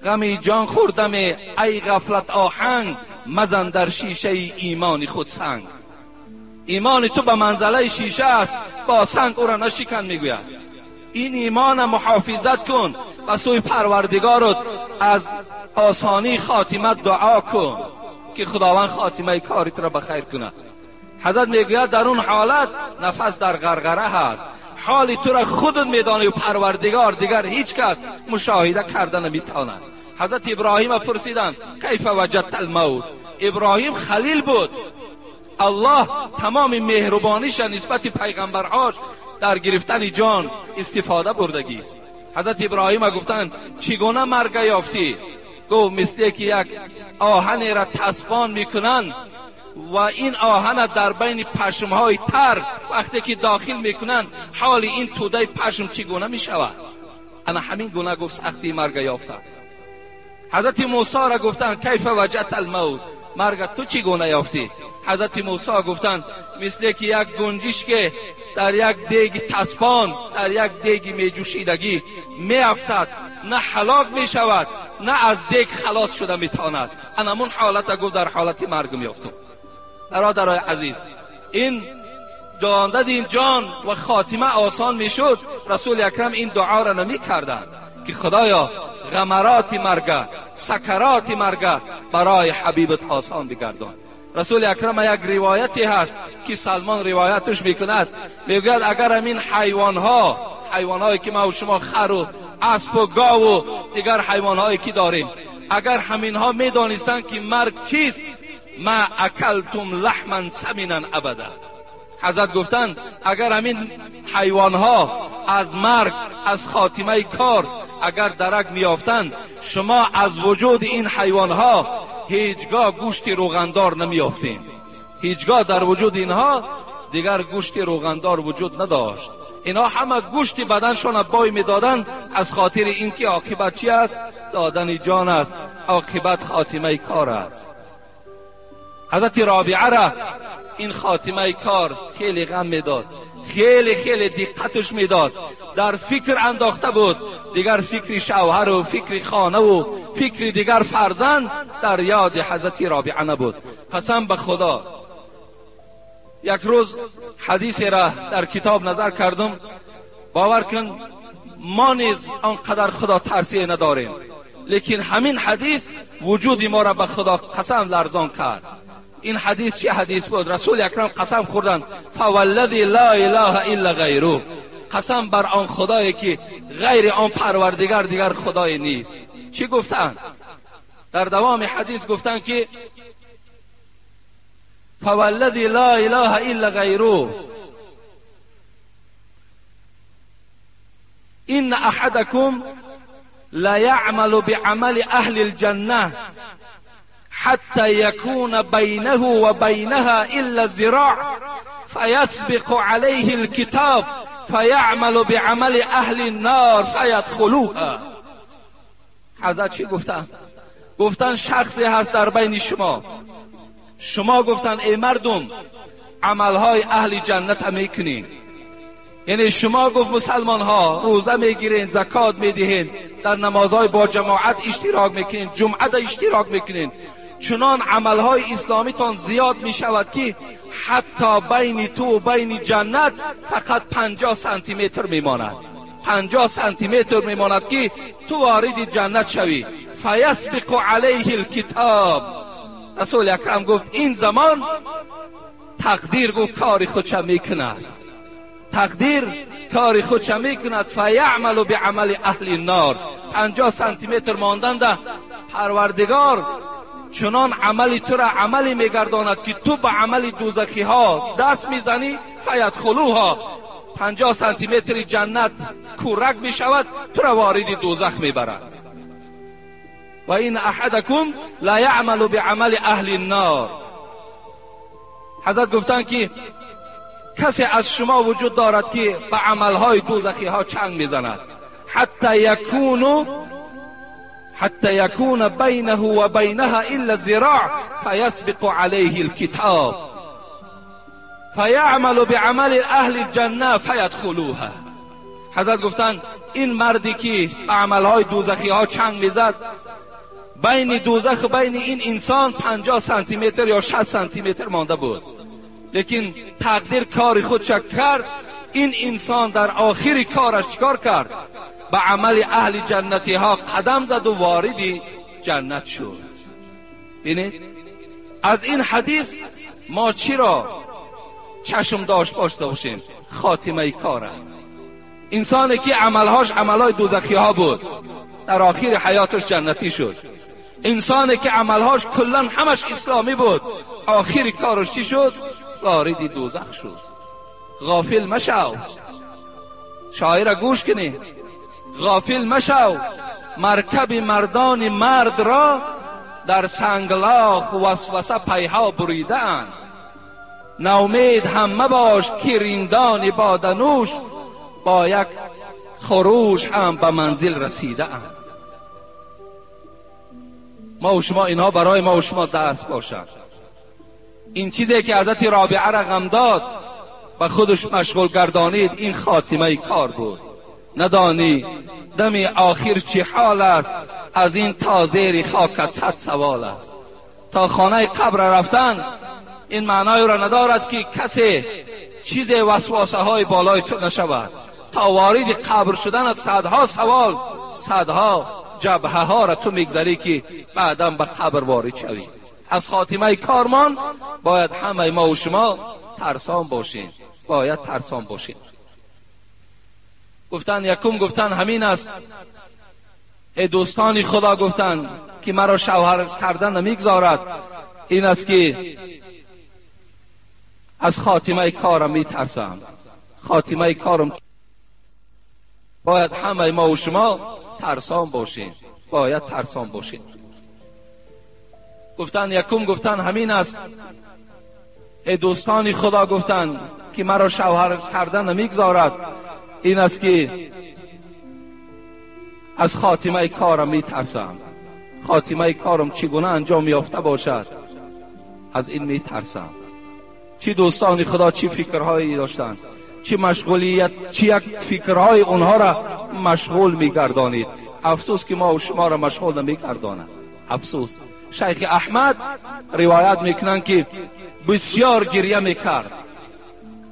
غمی جان خوردم ای غفلت آهنگ، مزن در شیشه ایمان خود سنگ. ایمان تو به منزله شیشه است، با سنگ او را نشکن. میگوید این ایمان محافظت کن و سوی پروردگارت از آسانی خاتمه دعا کن که خداوند خاتمه کاریت را بخیر کند. حضرت میگوید در اون حالت نفس در غرغره هست، حال تو را خودت میدانی و پروردگار، دیگر هیچ کس مشاهده کرده نمیتواند. حضرت ابراهیم پرسیدند کیف وجدت الموت؟ ابراهیم خلیل بود، الله تمام مهربانیش نسبت پیغمبرهاش در گرفتن جان استفاده بردگی است. حضرت ابراهیم گفتند چگونه مرگ یافتی؟ گفت مثل که یک آهن را تسبان میکنند و این آهن در بین پشمهای تر وقتی که داخل میکنند حال این توده پشم چگونه میشود؟ انا همین گونه گفت سختی مرگ یافته. حضرت موسی را گفتند کیف وجدت الموت؟ مرگ تو چگونه یافتی؟ حضرت موسی گفتند مثل که یک گنجشک که در یک دیگ تسپان، در یک دیگ میجوشیدگی میافتد، نه هلاک میشود نه از دیگ خلاص شده میتواند. انمون حالت گفت در حالت مرگ میافتم. برادرای عزیز، این داندن این جان و خاتمه آسان میشد، رسول اکرم این دعا را نمیکردند که خدایا غمرات مرگ، سکرات مرگ برای حبیبت آسان بگردان. رسول اکرم یک روایتی هست که سلمان روایتش میکند، میگوید اگر همین حیوانها، حیوانهایی که ما و شما خر و اسب و گاو و دیگر حیوانهایی که داریم، اگر همینها میدانستند که مرگ چیست، ما اکلتم لحما سمینا ابدا. حضرت گفتند اگر همین حیوانها از مرگ، از خاتمه کار اگر درک میافتند، شما از وجود این حیوانها هیچگاه گوشت روغندار نمیافتیم. هیچگاه در وجود اینها دیگر گوشت روغندار وجود نداشت. اینها همه گوشت بدنشان بای میدادند از خاطر اینکه عاقبت چی است؟ دادن جان است، عاقبت خاتمه کار است. حضرت رابعه را این خاتمه کار خیلی غم میداد، خیلی خیلی دقتش میداد، در فکر انداخته بود. دیگر فکر شوهر و فکر خانه و فکر دیگر فرزند در یاد حضرت رابعه نبود. قسم به خدا، یک روز حدیثی را در کتاب نظر کردم، باور کن ما نیز آنقدر خدا ترسی نداریم، لیکن همین حدیث وجود ما را به خدا قسم لرزان کرد. این حدیث چه حدیث بود؟ رسول اکرم قسم خوردند فوالذی لا اله الا غیره، قسم بر آن خدایی که غیر آن پروردگار دیگر خدای نیست. چی گفتند؟ در دوام حدیث گفتند که فوالذی لا اله الا غیره ان احدکم لا یعمل بعمل اهل الجنه حتى يكون بينه وبينها إلا ذراع فيسبق عليه الكتاب فيعمل بعمل أهل النار فيدخلوها. حضرت چی گفتن؟ گفتن شخصی هست در بین شما، شما گفتن ای مردم عملهای اهل جنت هم میکنین، یعنی شما گفت مسلمان ها روزه میگیرین، زکات میدهین، در نمازهای با جماعت اشتراک میکنین، جمعه اشتراک میکنین، چنان عملهای اسلامیتان زیاد میشود که حتی بین تو و بین جنت فقط 50 سانتی متر میماند، 50 سانتی متر میماند که تو وارد جنت شوی. فیسبق علیه الکتاب. رسول اکرم گفت این زمان تقدیر گفت کار خودش میکند، تقدیر کار خودش میکند. فیعمل بعمل اهل النار. 50 سانتی متر ماندن پروردگار چنان عملی تو را عملی میگرداند که تو به عمل دوزخی ها دست میزنی، فیدخلوها. 50 سانتی متر جنت کورک میشود، تو را وارد دوزخ میبرد. و این احدکم لا یعمل بعمل اهل النار. حضرت گفتند که کسی از شما وجود دارد که به عملهای دوزخی ها چنگ میزند، حتی یکون بینه و بینها الا ذراع فیسبق علیه الکتاب. فیعمل بعمل اهل الجنه فیدخلوها. حضرت گفتند این مردی که به عملهای دوزخی ها چنگ میزد، بین دوزخ و بین این انسان 50 سانتی متر یا 60 سانتی متر مانده بود، لیکن تقدیر کار خودش کرد. این انسان در آخر کارش چیکار کرد؟ به عمل اهل جنتی ها قدم زد و وارد جنت شد. ببینید از این حدیث ما چی را چشم داشت باشیم؟ خاتمه کاره. انسانی که عملهاش عملهای دوزخی ها بود، در آخر حیاتش جنتی شد. انسانی که عملهاش کلا همش اسلامی بود، آخر کارش چی شد؟ وارد دوزخ شد. غافل مشو، شاعر گوش کنی، غافل مشو مرکب مردان مرد را در سنگلاخ وسوسه پیها بریده اند. ناامید هم مباش که رندان بادنوش با یک خروش هم به منزل رسیده اند. ما و شما اینها برای ما و شما درس باشد. این چیزی که حضرت رابعه را غم داد و خودش مشغول گردانید، این خاتمه کار بود. ندانی دم آخر چی حال است، از این تا زیر خاکت 100 سوال است. تا خانه قبر رفتن این معنای را ندارد که کسی چیز وسواسه های بالای تو نشود. تا وارد قبر شدن از صدها سوال، صدها جبهه ها را تو میگذری که بعدا به قبر وارد شوی. از خاتمه کارمان باید همه ما و شما ترسان باشیم، باید ترسان باشیم. گفتن یکم گفتن همین است. ای دوستان خدا، گفتن که مرا شوهر کردن نمیگذارد، این است که از خاتمه کارم میترسم. خاتمه کارم باید همه ما و شما ترسان باشیم، باید ترسان باشیم. گفتن یکم گفتن همین است. ای دوستان خدا، گفتن که مرا شوهر کردن نمیگذارد، این است که از خاتمه کارم میترسم. خاتمه کارم چگونه انجام یافته باشد، از این میترسم. چی دوستان خدا چی فکرهایی داشتند، چی مشغولیت، چی یک فکرهای اونها را مشغول میگردانید. افسوس که ما و شما را مشغول نمیگرداند. افسوس. شیخ احمد روایت میکنند که بسیار گریه میکرد.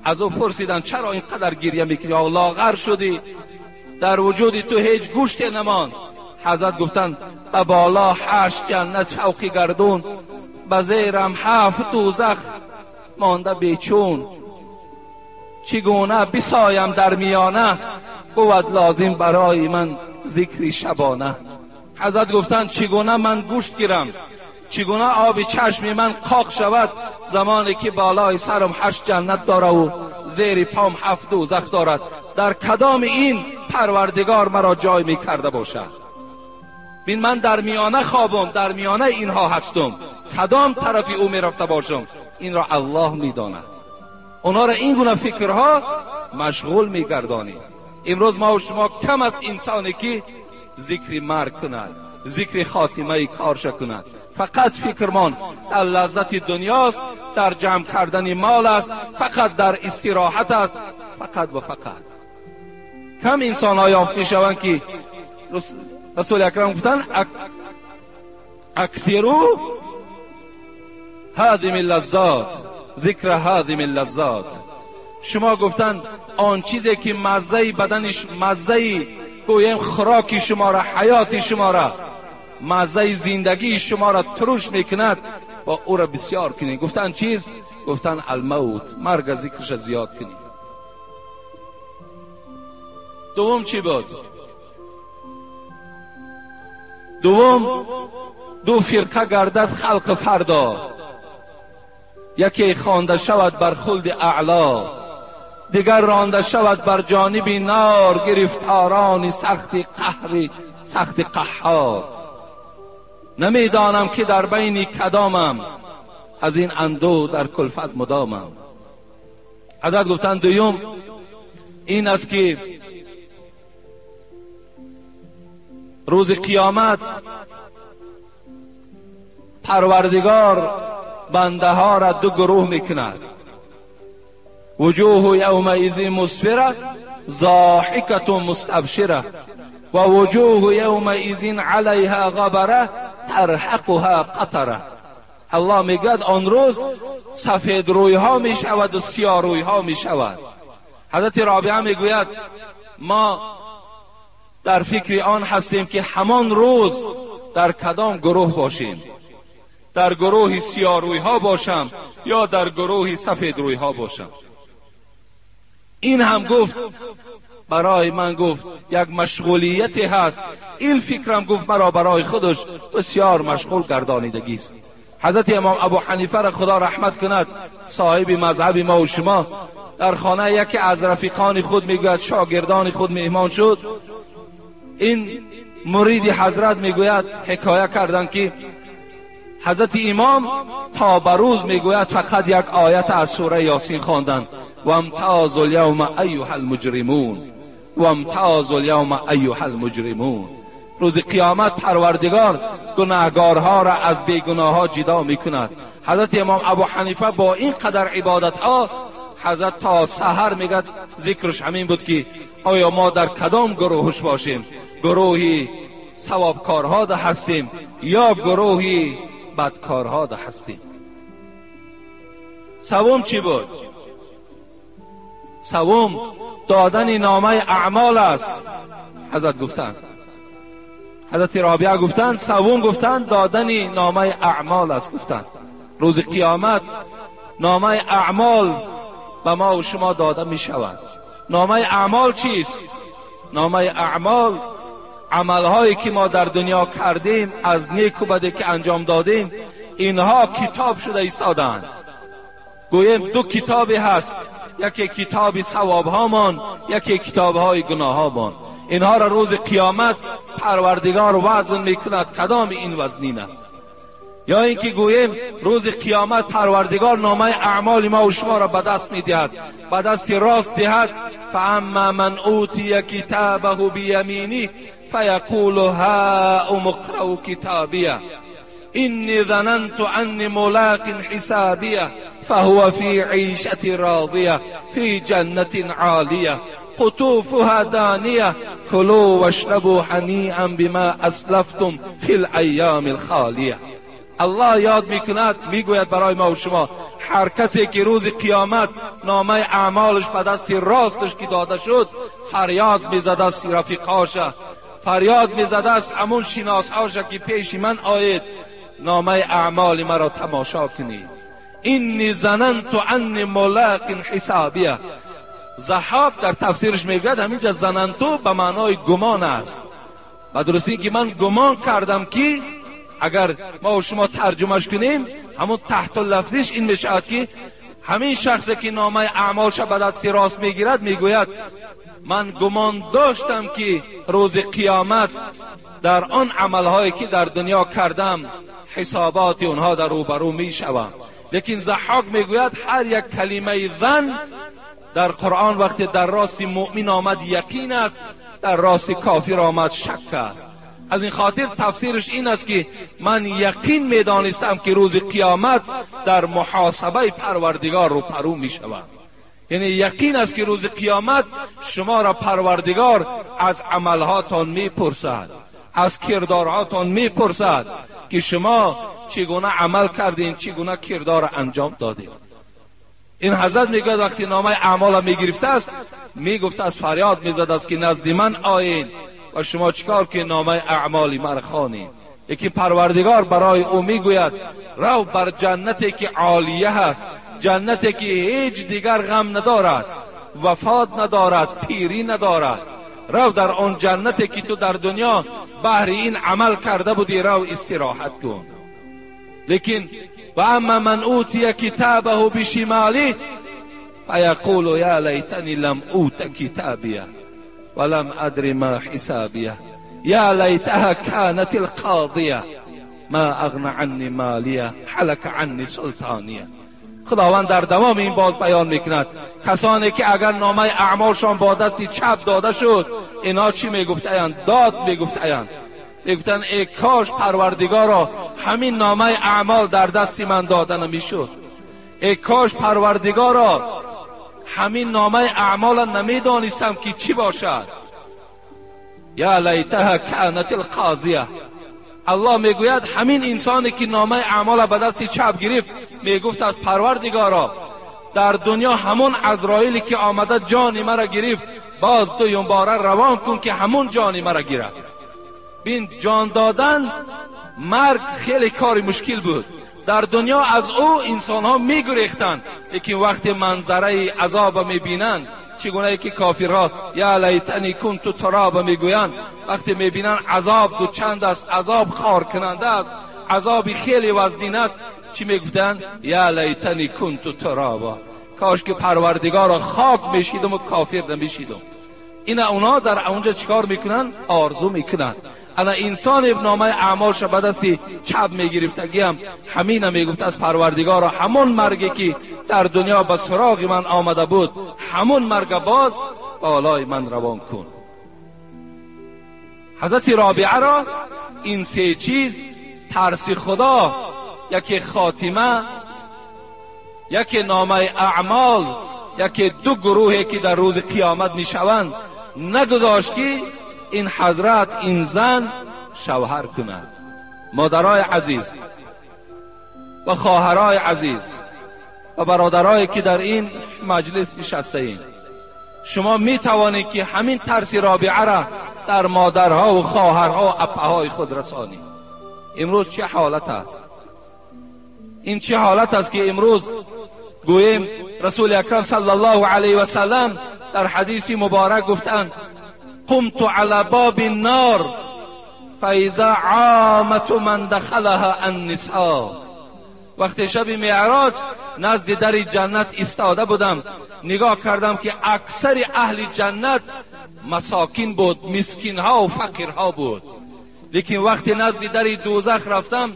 از او پرسیدن چرا اینقدر گریه میکنی، لاغر شدی، در وجود تو هیچ گوشت نماند. حضرت گفتند به بالا 8 جنت فوق گردون، به زیرم 7 دوزخ مانده بیچون. چگونه بسایم در میانه، بود لازم برای من ذکری شبانه. حضرت گفتند چگونه من گوشت گیرم، چگونه آب چشم من قاق شود، زمانی که بالای سرم 8 جنت داره و زیر پام 7 دوزخ دارد. در کدام این پروردگار مرا جای می کرده باشد؟ بین من در میانه خوابم، در میانه اینها هستم، کدام طرفی او می رفته باشم؟ این را الله می داند. اونا را این گونه فکرها مشغول می گردانید. امروز ما و شما کم از انسانی که ذکر مرگ کند، ذکر خاتمه کارش کند. فقط فکرمان در لذت دنیاست، در جمع کردن مال است، فقط در استراحت است، فقط و فقط. کم انسان ها یافت می شوند که رسول اکرم گفتند اکثرو هادم اللذات، ذکر هادم اللذات. شما گفتند آن چیزی که مزه بدنش، مزه گویم خوراک شما را، حیات شما را، مزه زندگی شما را ترش میکند، با او را بسیار کنید. گفتن چیز؟ گفتن الموت، مرگ ذکرش زیاد کنید. دوم چی بود؟ دوم دو فرقه گردد خلق فردا، یکی خوانده شود بر خلد اعلا، دیگر رانده شود بر جانب نار، گرفتاران سخت قهر سخت قهار. نمیدانم که در بین کدامم، از این اندو در کلفت مدامم. حضرت گفتند دوم این است که روز قیامت پروردگار بنده ها را دو گروه میکند. وجوه یومئذ مسفرة ضاحکة مستبشرة و وجوه یومئذ علیها غبره ترهقها قطره. الله میگوید آن روز سفید رویها می شود و سیاه رویها می شود. حضرت رابعه میگوید ما در فکر آن هستیم که همان روز در کدام گروه باشیم، در گروه سیاه رویها باشم یا در گروه سفید رویها باشم. این هم گفت برای من، گفت یک مشغولیتی هست، این فکرم گفت مرا برای خودش بسیار مشغول گردانیدگی است. حضرت امام ابو حنیفه را خدا رحمت کند، صاحب مذهب ما و شما، در خانه یکی از رفیقان خود میگوید شاگردان خود مهمان شد. این مرید حضرت میگوید حکایه کردند که حضرت امام تا به روز میگوید فقط یک آیت از سوره یاسین خواندند: و امتازوا الیوم ایها المجرمون، و امتازوا الیوم ایها المجرمون. روز قیامت پروردگار گناهگارها را از بیگناهها جدا میکند. حضرت امام ابو حنیفه با این قدر عبادتها، حضرت تا سحر میگد ذکرش همین بود که آیا ما در کدام گروهش باشیم، گروهی ثوابکارها ده هستیم یا گروهی بدکارها ده هستیم. سوم چی بود؟ سوم دادن نامه اعمال است. حضرت گفتند، حضرت رابعه گفتند، سوم گفتند دادن نامه اعمال است. گفتند روز قیامت نامه اعمال به ما و شما داده می شود. نامه اعمال چیست؟ نامه اعمال عملهایی که ما در دنیا کردیم، از نیک و بدی که انجام دادیم، اینها کتاب شده ایستادند. گوییم دو کتابی هست، یکی کتاب ثوابهامان، یکی کتابهای گناهامان. اینها را روز قیامت پروردگار وزن میکند، کدام این وزنین است. یا اینکه گوییم روز قیامت پروردگار نامه اعمال ما و شما را به دست میدهد، به دست راست دهد. فاما من اوتی کتابه بیمینه فیقول هاؤم اقرءوا کتابیه انی ظننت انی ملاق حسابیه فهو فی عیشة راضیه فی جنة عالیه قطوفها دانیه کلوا واشربوا هنیئا بما اسلفتم فی الایام الخالیه. الله یاد میکند، میگوید برای ما و شما هر کسی که روز قیامت نامه اعمالش به دست راستش که داده شد، فریاد میزده است رفیقاش، فریاد میزده است همون شناسهاش که پیش من آید، نامه اعمال مرا تماشا کنید. انی ظننت انی ملاق حسابیه. ضحاک در تفسیرش میگوید همینجا ظننت به معنای گمان است، و درستی که من گمان کردم که اگر ما و شما ترجمهش کنیم همون تحت لفظیش این میشود که همین شخصی که نامه اعمالش به دست راست میگیرد میگوید من گمان داشتم که روز قیامت در آن عملهایی که در دنیا کردم حسابات اونها در روبرو میشوم. لیکن ضحاک میگوید هر یک کلمه ظن در قرآن وقتی در راست مؤمن آمد یقین است، در راست کافر آمد شک است. از این خاطر تفسیرش این است که من یقین میدانستم که روز قیامت در محاسبه پروردگار رو پرو میشوم. یعنی یقین است که روز قیامت شما را پروردگار از عملهاتان میپرسد، از کردارهاتان میپرسد که شما چگونه عمل کردین، چگونه کردار انجام دادین. این حضرت میگوید وقتی نامه اعمال میگرفته است، میگفت از فریاد میزد است که نزد من آیین و شما چیکار که نامه اعمالی مرا خوانید. یکی پروردگار برای او میگوید رو بر جنتی که عالیه هست، جنتی که هیچ دیگر غم ندارد، وفات ندارد، پیری ندارد. رو در آن جنتی که تو در دنیا بهر این عمل کرده بودی، رو استراحت کن. لیکن و اما من اوتی کتابه بشماله فیقول یا لیتنی لم اوت کتابیه ولم ادر ما حسابیه یا لیتها كانت القاضیه ما اغنى عنی مالیه هلک عنی سلطانیه. خداوند در دوام این باز بیان میکند کسانی که اگر نامه اعمالشان با دست چپ داده شد، اینا چی میگفتند؟ داد میگفتند، میگفتند ای کاش پروردگارا همین نامه اعمال در دست من داده نمیشد، ای کاش پروردگارا ҳамин номаи аъмола намедонистам ки чӣ бошад. Я лайтаҳа канат алқозия. Аллоҳ мегӯяд ҳамин инсоне ки номаи аъмола ба дасти чап гирифт, мегуфт аз Парвардигоро, дар дунё ҳамон Азроиле ки омада ҷони маро гирифт, боз дуюмбора равон кун ки ҳамон ҷони маро гирад. Бин, ҷон додан, марг хеле кори мушкил буд. Дар дунё аз ӯ инсонҳо мегурехтанд, лекин вақте манзараи азоба мебинанд, чӣ гунае ки кофирҳо я лайтани кунту туроба мегӯянд, вақте мебинанд азоб дучанд аст, азоб хоркунанда аст, азоби хеле вазнин аст, чӣ мегуфтанд? Я лайтани кунту туроба, кош ки Парвардигоро хок мешидам ва кофир намешидам. Ина اونا در اونجا چیکار میکنن؟ آرزو میکنن. انا انسان نامه اعمالش به دست چپ میگرفتگی هم همین میگفت از پروردگارا همون مرگی که در دنیا به سراغ من آمده بود، همون مرگ باز بالای من روان کن. حضرت رابعه را این سه چیز، ترس خدا، یکی خاتمه، یکی نامه اعمال، یکی دو گروهی که در روز قیامت میشوند، نگذاشت که این حضرت، این زن شوهر کند. مادرای عزیز و خواهرای عزیز و برادرایی که در این مجلس نشسته ایم، شما می توانید که همین ترس رابعه را در مادرها و خواهرها و اپه‌های خود رسانید. امروز چه حالت است؟ این چه حالت است که امروز گوییم رسول اکرم صلی الله علیه و سلم در حدیث مبارک گفتند قمت على باب النار فاذا عامة من دخلها النساء. وقتی شب معراج نزد در جنت ایستاده بودم، نگاه کردم که اکثر اهل جنت مساکین بود، مسکین ها و فقیرها بود. لیکن وقتی نزد در دوزخ رفتم،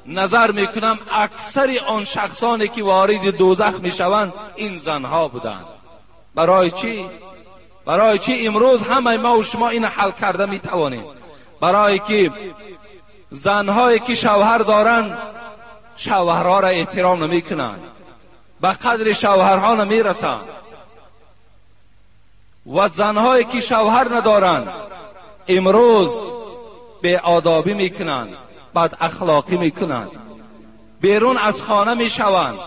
نظر میکنم اکثر آن شخصانی که وارد دوزخ میشوند این زنها بودند. برای چی؟ برای چی امروز همه ما و شما این حل کرده میتوانیم؟ برای که زنهایی که شوهر دارند شوهرها را احترام نمیکنند، به قدر شوهرها نمیرسند، و زنهایی که شوهر ندارند امروز بی آدابی میکنند، بد اخلاقی میکنند، بیرون از خانه میشوند،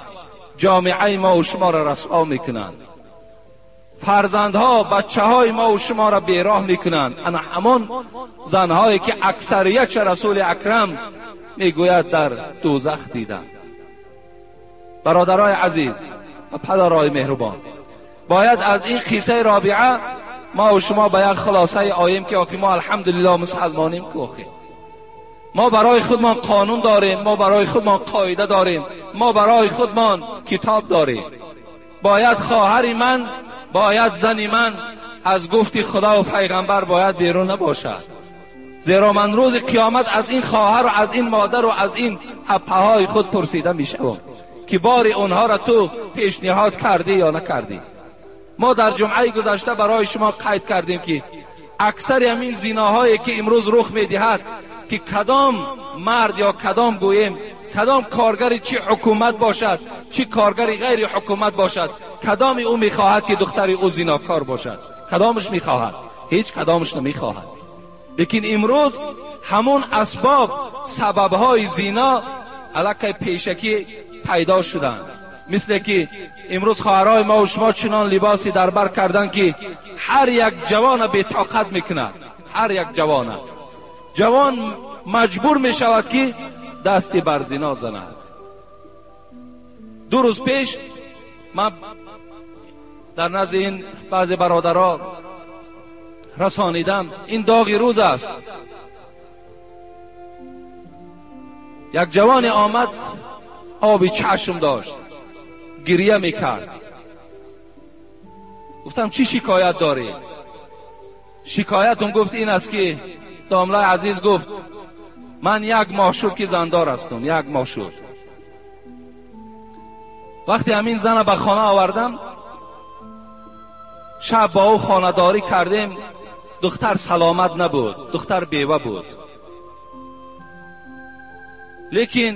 جامعه ما و شما را رسوا میکنند، فرزندها، بچه های ما و شما را بیراه میکنند. انا همان زنهایی که اکثریت رسول اکرم میگوید در دوزخ دیدند. برادرای عزیز و پدرای مهربان، باید از این قصه رابعه ما و شما به یک خلاصه آییم که آخی ما الحمدلله مسلمانیم که آخی ما برای خودمان قانون داریم، ما برای خودمان قاعده داریم، ما برای خودمان کتاب داریم. باید خواهر من، باید زن من از گفتی خدا و پیغمبر باید بیرون نباشد، زیرا من روز قیامت از این خواهر و از این مادر و از این اپه‌های خود پرسیده میشوم که باری اونها را تو پیشنهاد کردی یا نکردی. ما در جمعه گذشته برای شما قید کردیم که اکثر همین زیناهایی که امروز رخ میدهد که کدام مرد یا کدام گوییم کدام کارگر چی حکومت باشد چی کارگر غیر حکومت باشد، کدام او میخواهد که دختر او زیناکار باشد؟ کدامش میخواهد؟ هیچ کدامش نمیخواهد. لیکن امروز همون اسباب، سببهای زینا علاقه پیشکی پیدا شدند. مثل که امروز خواهرای ما و شما چنان لباسی در بر کردن که هر یک جوان بی طاقت میکند. هر یک جوان مجبور میشود که دستی بر زینا زند. 2 روز پیش من در نزد این بعض برادرها رسانیدم، این داغ روز است. یک جوان آمد، آبی چشم داشت، گریه میکرد. گفتم چی شکایت داری؟ شکایتم گفت این است که داملای عزیز گفت من 1 ماه شد که زندار هستم، 1 ماه شد. وقتی همین زن به خانه آوردم، شب با او خانه داری کردیم، دختر سلامت نبود، دختر بیوه بود. لیکن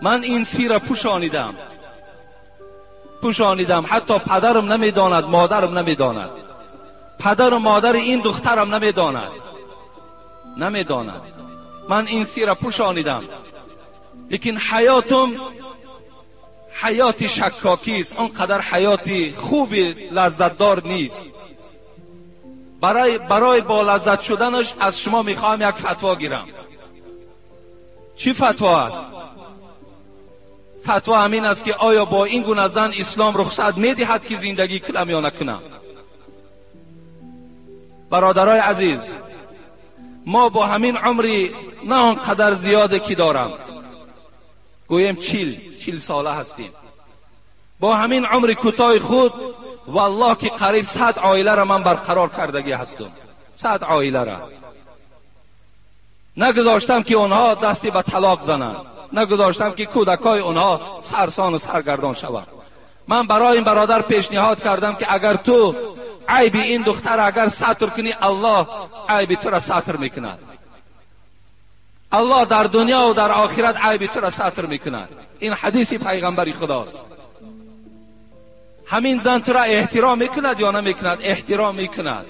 من این سیر را پوشانیدم. پوشانیدم. حتی پدرم نمیداند، مادرم نمیداند، پدر و مادر این دخترم نمیداند، نمیداند. من این سیر پوشانیدم، لیکن حیاتم حیاتی شکاکی است، آنقدر حیاتی خوبی لذتدار نیست. برای با لذت شدنش از شما میخواهم یک فتوا گیرم. چی فتوا است؟ فتوا همین است که آیا با این گونه زن اسلام رخصت میدهد که زندگی کنم یا نکنم؟ برادرای عزیز، ما با همین عمری نه آنقدر زیاده که دارم، گویم 40 ساله هستیم، با همین عمر کوتاه خود والله که قریب 100 عائله را من برقرار کردگی هستم. 100 عائله را نگذاشتم که آنها دستی به طلاق زنند، نگذاشتم که کودکای آنها سرسان و سرگردان شوند. من برای این برادر پیشنهاد کردم که اگر تو عیب این دختر اگر ستر کنی، الله عیب تو را ستر میکند. الله در دنیا و در آخرت عیب تو را ستر میکند. این حدیث پیغمبر خداست. همین زن تو را احترام میکند یا نمیکند؟ احترام میکند.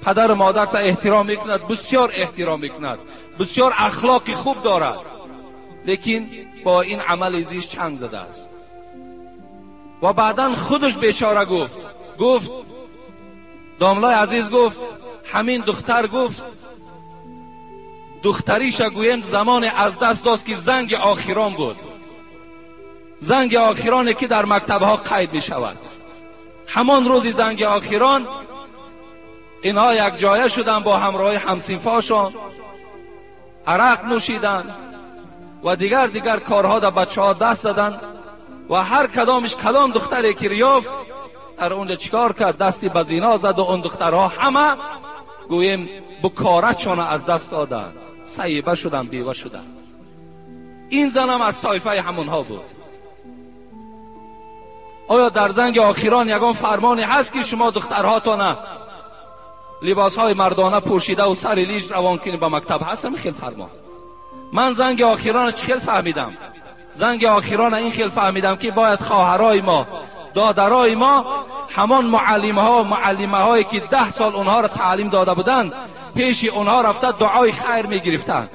پدر و مادر تا احترام میکند، بسیار احترام میکند، بسیار اخلاقی خوب دارد، لیکن با این عمل زیش چنگ زده است. و بعدا خودش بیچاره گفت داملای عزیز گفت همین دختر گفت دختریش گویم زمان از دست داد که زنگ آخران بود، زنگ آخران که در مکتبها قید می شود. همان روزی زنگ آخران اینها یک جایه شدن با همراه همصنفاشان، عرق نوشیدن و دیگر کارها در بچه ها دست دادن و هر کدامش کدام دختری که یافت در اونجا چیکار کرد؟ دستی به زینا زد و اون دخترها همه گوییم بکارتشان از دست دادن، سیبه شدن، بیوه شدن. این زنم از طایفه همونها بود. آیا در زنگ آخران یگان فرمانی هست که شما دخترهاتان لباسهای مردانه پوشیده و سر لیج روان کنید به مکتب؟ هستم خیلی فرمان. من زنگ آخران چه خیلی فهمیدم؟ زنگ آخران این خیلی فهمیدم که باید خواهرای ما، دادرای ما، همان معلم‌ها و معلمه‌هایی که 10 سال اونها را تعلیم داده بودند، پیش اونها رفته دعای خیر می‌گرفتند،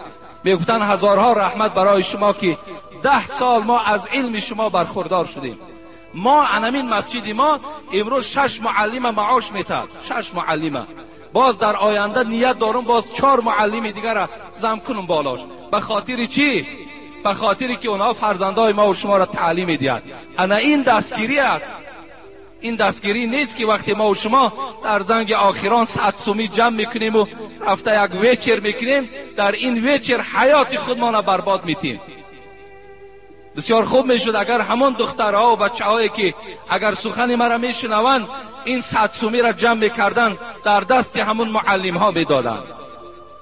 می‌گفتند هزارها رحمت برای شما که 10 سال ما از علم شما برخوردار شدیم. ما انمین مسجد ما امروز 6 معلم معاش میتد، 6 معلمه. باز در آینده نیت دارم باز 4 معلم دیگر را زم کنم بالاش. به خاطر چی؟ به خاطری که اونها فرزندای ما و شما را تعلیم میدهند. انا این دستگیری است. این دستگیری نیست که وقتی ما و شما در زنگ آخران 100 سومی جمع میکنیم و رفته یک ویچر میکنیم، در این ویچر حیات خودمان را برباد میتیم. بسیار خوب میشد اگر همان دخترها و بچه‌هایی که اگر سخن مرا میشنوند این 100 سومی را جمع میکردن، در دست همون معلم ها میدادند،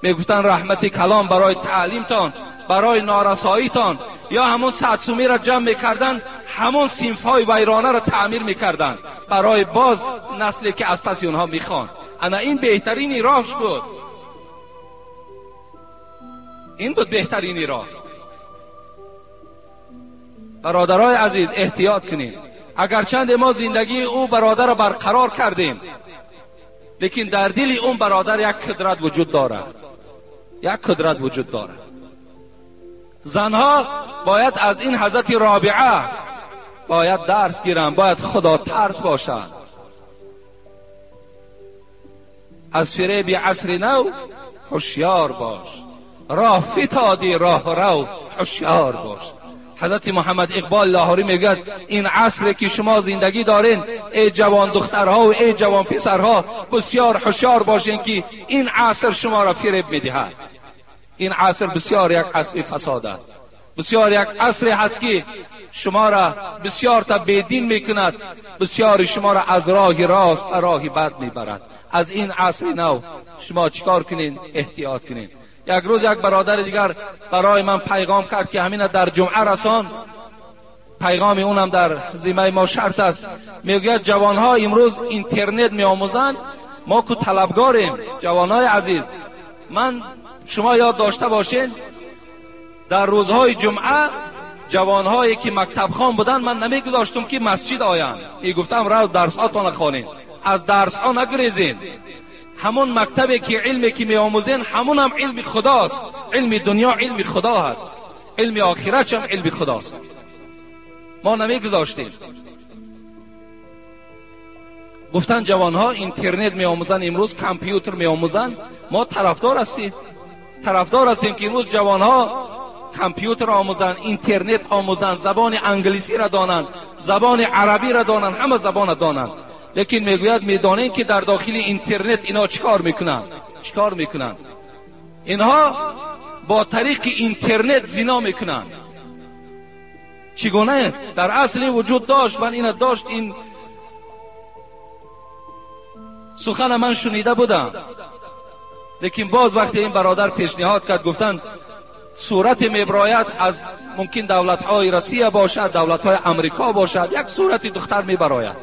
میگفتن رحمت کلام برای تعلیمتان، برای نارساییتان، یا همون 100 سومی را جمع میکردن، همون صنف‌های ویرانه را تعمیر میکردن برای باز نسلی که از پس اونها میخوان. انا این بهترین راهش بود، این بود بهترین راه. برادرای عزیز احتیاط کنیم. اگرچند ما زندگی او برادر را برقرار کردیم، لیکن در دل اون برادر یک قدرت وجود دارد، یک قدرت وجود دارد. زنها باید از این حضرت رابعه باید درس گیرن، باید خدا ترس باشند. از فریب عصر نو هوشیار باش، راه فتادی راه رو هوشیار باش. حضرت محمد اقبال لاهوری میگه این عصری که شما زندگی دارین ای جوان دخترها و ای جوان پسرها، بسیار هوشیار باشین که این عصر شما را فریب میدهد. این عصر بسیار یک عصر فساد است، بسیار یک عصر هست که شما را بسیار تا بیدین میکند، بسیار شما را از راه راست به راه بد میبرد. از این عصر نو شما چیکار کنین؟ احتیاط کنین. یک روز یک برادر دیگر برای من پیغام کرد که همین در جمعه رسان، پیغام اونم در ذمه ما شرط است. میگوید جوانها امروز اینترنت میآموزند، ما که طلبگاریم. جوانهای عزیز من، شما یاد داشته باشین در روزهای جمعه ҷавонҳое ки мактабхон буданд ман намегузоштам ки масҷид оянд. Мегуфтам рав дарсҳотонро хонед, аз дарсҳо нагурезед. Ҳамон мактабе ки илме ки меомӯзен ҳамон ҳам илми худост. Илми дунё илми худо ҳаст, илми охират ҳам илми худост. Мо намегузоштем. Гуфтан ҷавонҳо интернет меомӯзанд, имрӯз компютер меомӯзанд. Мо тарафдор ҳастем, тарафдор ҳастем ки имрӯз ҷавонҳо компютер омӯзанд, интернет омӯзанд, забони англисиро донанд, забони арабиро донанд, ҳама забонро донанд. Лекин мегӯяд медонем ки дар дохили интернет инҳо чӣ кор мекунанд? Чӣ кор мекунанд? Инҳо бо тариқи интернет зино мекунанд. Чӣ гуна? Дар асли вуҷуд дошт, ман ина дошт, ин сухана ман шунида будам. Лекин боз вақте ин бародар пешниҳод кард, гуфтанд сурате мебарояд аз мумкин давлатҳои Россия бошад, давлатҳои Амрико бошад, як сурати духтар мебарояд.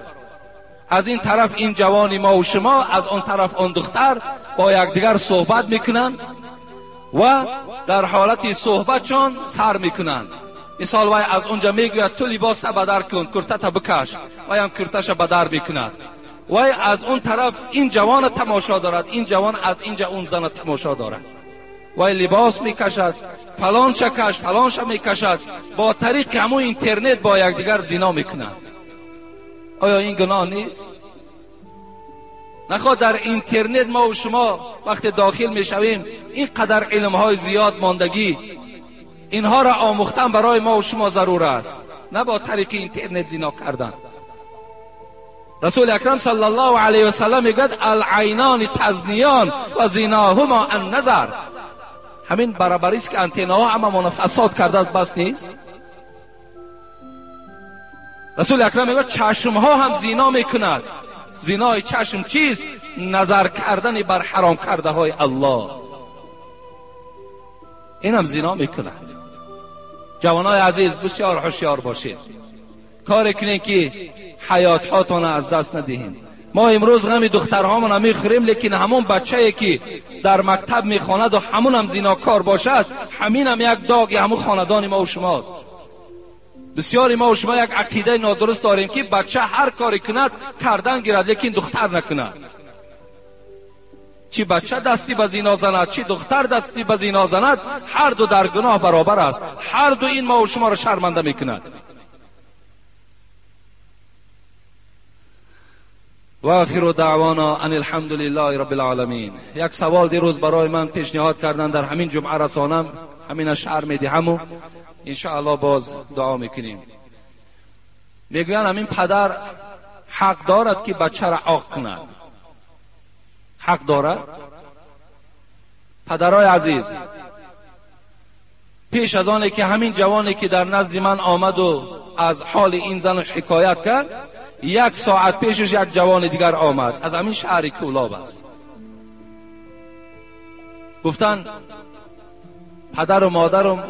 Аз ин тараф ин ҷавони мо ва шумо, аз он тараф он духтар бо якдигар суҳбат мекунанд ва дар ҳолати суҳбатшон сар мекунанд. Мисол вай аз онҷа мегӯяд ту либоста бадар кун, куртата бикаш, вайам курташа бадар мекунад. Вай аз он тараф ин ҷавона тамошо дорад, ин ҷавон аз инҷа он зана тамошо дорад. Вай либос мекашад, фалонша каш, фалонша мекашад, бо тариқи ҳамон интернет бо якдигар зино мекунанд. Оё ин гуноҳ нест? Нахоҳ дар интернет мо ва шумо вақте дохил мешавем ин қадар илмҳои зиёд мондагӣ, инҳоро омӯхтан барои мо ва шумо зарур аст, на бо тариқи интернет зино кардан. Расули акрам саллаллоҳу алайҳи васаллам мегӯяд алайнони тазниён ва зиноҳума анназар. Ҳамин баробарист ки антеннаҳо ҳамамонро фасод кардааст, бас нест? Расули акрам мегӯяд чашмҳо ҳам зино мекунад. Зинои чашм чист? Назар кардани бар ҳаром кардаҳои Аллоҳ. Инам зино мекунад. Ҷавонои азиз, бисёр ҳушёр бошед, коре кунед ки ҳаётҳотонро аз даст надиҳем. Мо имрӯз ғами духтарҳомонро мехӯрем, лекин ҳамон бачае ки дар мактаб мехонад ва ҳамонам зинокор бошад, ҳаминам як доғи ҳамон хонадони мо ва шумост. Бисёри мо ва шумо як ақидаи нодуруст дорем ки бача ҳар коре кунад кардан гирад, лекин духтар накунад. Чӣ бача дасти ба зино занад, чӣ духтар дасти ба зино занад, ҳар ду дар гуноҳ баробар аст. Ҳар ду ин мо ва шуморо шарманда мекунад. و آخر دعوانا ان الحمد لله رب العالمین. یک سوال دیروز برای من پیشنهاد کردن در همین جمعه رسانم، همین شعر میدهم و انشاءالله باز دعا میکنیم. میگویند همین پدر حق دارد که بچه را عاق کند. حق دارد؟ پدرای عزیز، پیش از آنه که همین جوانی که در نزد من آمد و از حال این زن حکایت کرد، یک ساعت پیشش یک جوان دیگر آمد، از همین شهر کولاب است. گفتن پدر و مادرم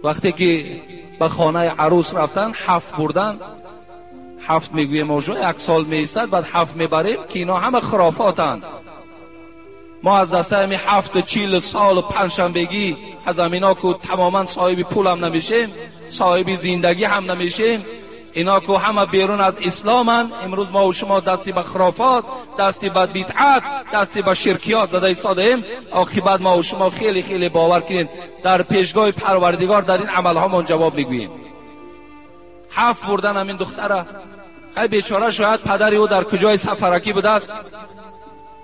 وقتی که به خانه عروس رفتن هفت بردن، هفت میگویم موضوع یک سال میایستد، بعد هفت میبریم که اینا همه خرافاتند. ما از دسته همی 7 و 40 سال و پنجشنبگی از همینا که تماما صاحب پول هم نمیشیم، صاحب زندگی هم نمیشیم، اینا که همه بیرون از اسلامن. امروز ما و شما دستی به خرافات، دستی به بدعت، دستی به شرکیات زده ایستاده‌ایم. عاقبت ما و شما خیلی خیلی باور کنید در پیشگاه پروردگار در این عملهامون جواب میگوییم. هفت بردن همین دختره، خیلی بیچاره، شاید پدر او در کجای سفرکی بوده است،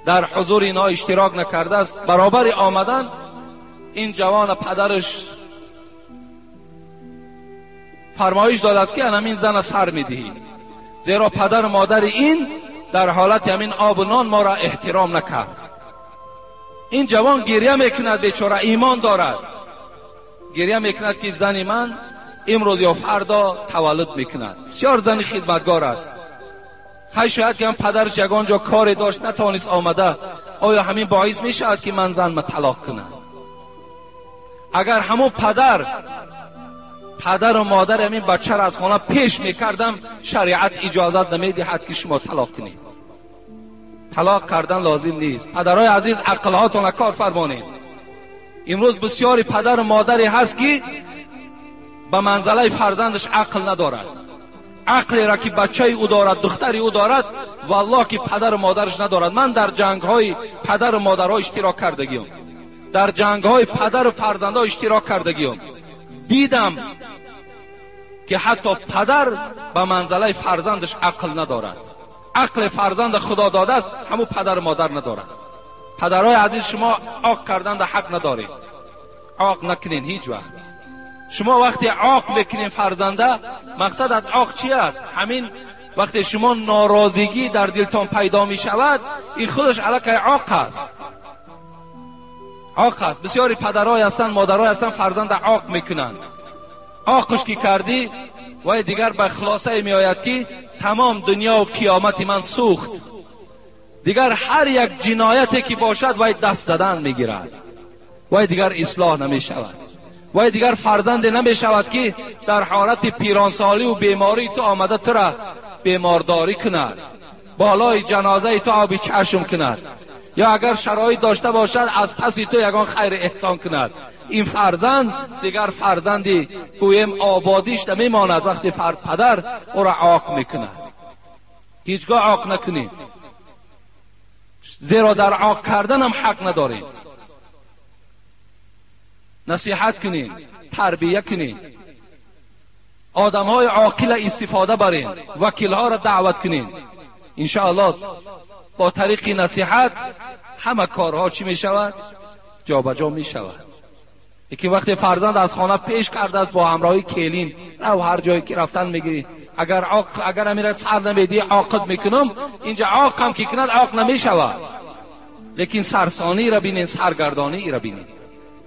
در حضور اینا اشتراک نکرده است. برابر آمدن این جوان پدرش فرمایش داد است که همین زن سر میدهی، زیرا پدر و مادر این در حالت همین آب و نان ما را احترام نکرد. این جوان گریه میکند، بیچاره ایمان دارد، گریه میکند که زن من امروز یا فردا تولد میکند. بسیار زن خدمتگار است. خیلی شاید که هم پدرش یگان جا کاری داشت نتوانست آمده، آیا همین باعث میشود که من زن ما طلاق کنم؟ اگر همون پدر و مادر همین بچه را از خانه پیش میکردم، شریعت اجازت نمیدهد که شما طلاق کنید. طلاق کردن لازم نیست. پدرای عزیز، عقلهاتون را کار فرمانید. امروز بسیاری پدر و مادری هست که به منزله فرزندش عقل ندارد. عقلی را که بچه او دارد، دختری او دارد، والله که پدر و مادرش ندارد. من در جنگ های پدر و مادرها اشتراک کردگیم، در جنگ های پدر و فرزندها اشتراک کردگیم، دیدم که حتی پدر به منزله فرزندش عقل ندارد. عقل فرزند خدا داده است، همون پدر و مادر ندارد. پدرای عزیز، شما عاق کردن در حق ندارید، عاق نکنین هیچ وقت. شما وقتی عاق بکنین فرزنده، مقصد از عاق چی است؟ همین وقتی شما ناراضگی در دلتان پیدا می شود، این خودش علاقه عاق است، عاق است. بسیاری پدرای هستند، مادرای هستند، فرزند عاق میکنند. عاقش که کردی، وای دیگر به خلاصه می آید که تمام دنیا و قیامت من سوخت. دیگر هر یک جنایتی که باشد وای دست زدن میگیرد، وای دیگر اصلاح نمی شود، وای دیگر فرزند نمی شود که در حالت پیرانسالی و بیماری تو آمده تو را بیمارداری کند، بالای جنازه تو آبی چشم کند، یا اگر شرایط داشته باشد از پس تو یگان خیر احسان کند. این فرزند دیگر فرزندی گویم آبادیش نمیماند وقتی پدر او را عاق میکند. هیچگاه عاق نکنید، زیرا در عاق کردن هم حق نداریم. نصیحت کنید، تربیه کنید، آدمهای عاقل استفاده برین، وکیلها را دعوت کنید. انشاءالله با طریق نصیحت همه کارها چی می شود؟ جابجا می شود. یکی وقتی فرزند از خانه پیش کرده است با همراهی کلین رو هر جایی که رفتن میگیری، اگر عاق، اگر امیرت سر نمیدی عاقد میکنم، اینجا عاق هم که کند عاق نمیشود. لیکن سرسانی را بینین، سرگردانی را بینین.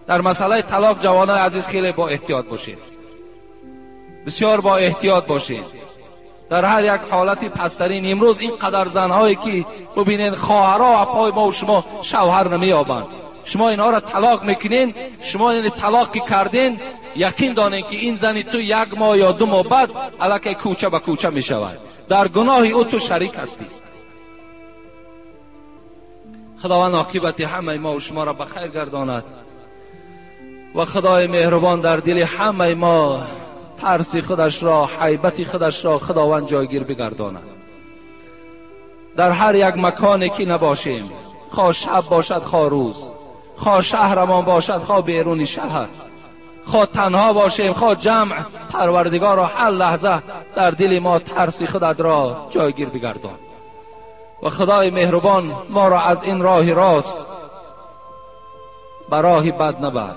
در مسئله طلاق جوانای عزیز خیلی با احتیاط باشید، بسیار با احتیاط باشید. در هر یک حالتی پسترین امروز اینقدر زنهایی که ببینین خواهرها و پای ما و شما شوهر نمییابند، شما اینها را طلاق میکنین. شما این طلاق که کردین، یقین دانین که این زنی تو یک ماه یا 2 ماه بعد علاکه کوچه به کوچه میشود. در گناه او تو شریک هستی. خداوند عاقبت همه ما و شما را به خیر گرداند و خدای مهربان در دل همه ما ترس خودش را، حیبت خودش را خداوند جایگیر بگرداند. در هر یک مکانی که نباشیم، خواه شب باشد خواه روز، خواه شهرمان باشد خواه بیرون شهر، خواه تنها باشیم خواه جمع، پروردگار را هر لحظه در دل ما ترس خودت را جایگیر بگردان و خدای مهربان ما را از این راه راست به راه بد نبر.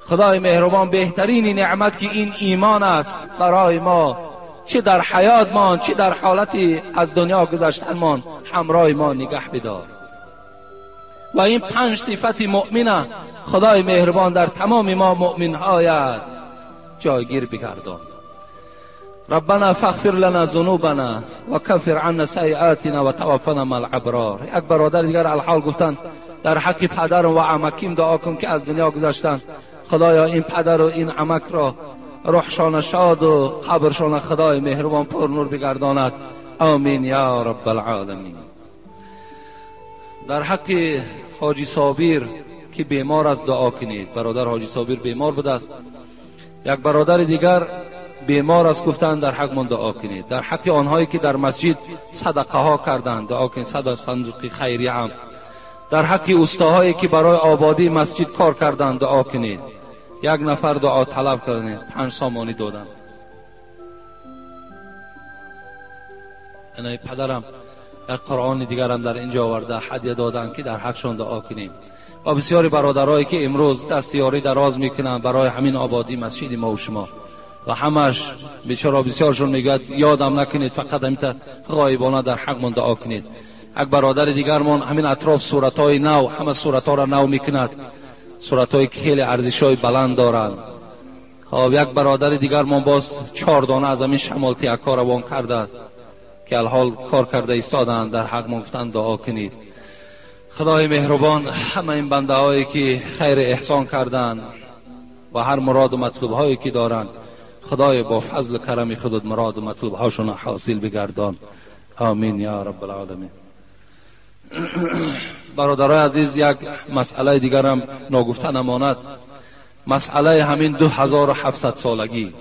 خدای مهربان بهترین نعمت که این ایمان است برای ما، چه در حیات مان چه در حالت از دنیا گذشتن مان، همراه ما نگه بدار. و این 5 صفت مؤمنه خدای مهربان در تمام ما مؤمن هایت جایگیر بگردان. ربنا فاغفر لنا ذنوبنا و کفر عنا سیئاتنا و توفنا مع الابرار. یک برادر دیگر الحال گفتن در حق پدرم و عمکیم دعا کن که از دنیا گذشتن. خدایا این پدر و این عمک را روحشان شاد و قبرشان خدای مهربان پر نور بگرداند. آمین یا رب العالمین. در حق حاجی صابر که بیمار است دعا کنید. برادر حاجی صابر بیمار بوده است. یک برادر دیگر بیمار است، گفتند در حق من دعا کنید. در حق آنهایی که در مسجد صدقه ها کردند دعا کنید، صد صندوق خیریه هم. در حق استاهایی که برای آبادی مسجد کار کردند دعا کنید. یک نفر دعا طلب کردند، 5 سامانی دادند. انا پدرم یک قرآن دیگرم در اینجا آورده هدیه دادن که در حقشان دعا کنیم. و بسیاری برادرایی که امروز دستیاری دراز میکنن برای همین آبادی مسجد ما و شما، و همش بیچاره بسیارشون میگوید یادم نکنید، فقط همیتا غایبانه در حق من دعا کنید. یک برادر دیگرمان همین اطراف صورتهای نو، همه صورتها را نو میکند، صورتهای که خیلی ارزشهای بلند دارند. خب یک برادر دیگرمان باز 4 دانه از همین شمال تیکا روان کرده است که الحال کار کرده ایستادند، در حق ما گفتن دعا کنید. خدای مهربان همه این بنده هایی که خیر احسان کردند و هر مراد و مطلوب هایی که دارند، خدای با فضل و کرم خودت مراد و مطلوب هاشون حاصل بگردان. آمین یا رب العالمین. برادرای عزیز، یک مسئله دیگرم ناگفته نماند. مسئله همین 2700 سالگی.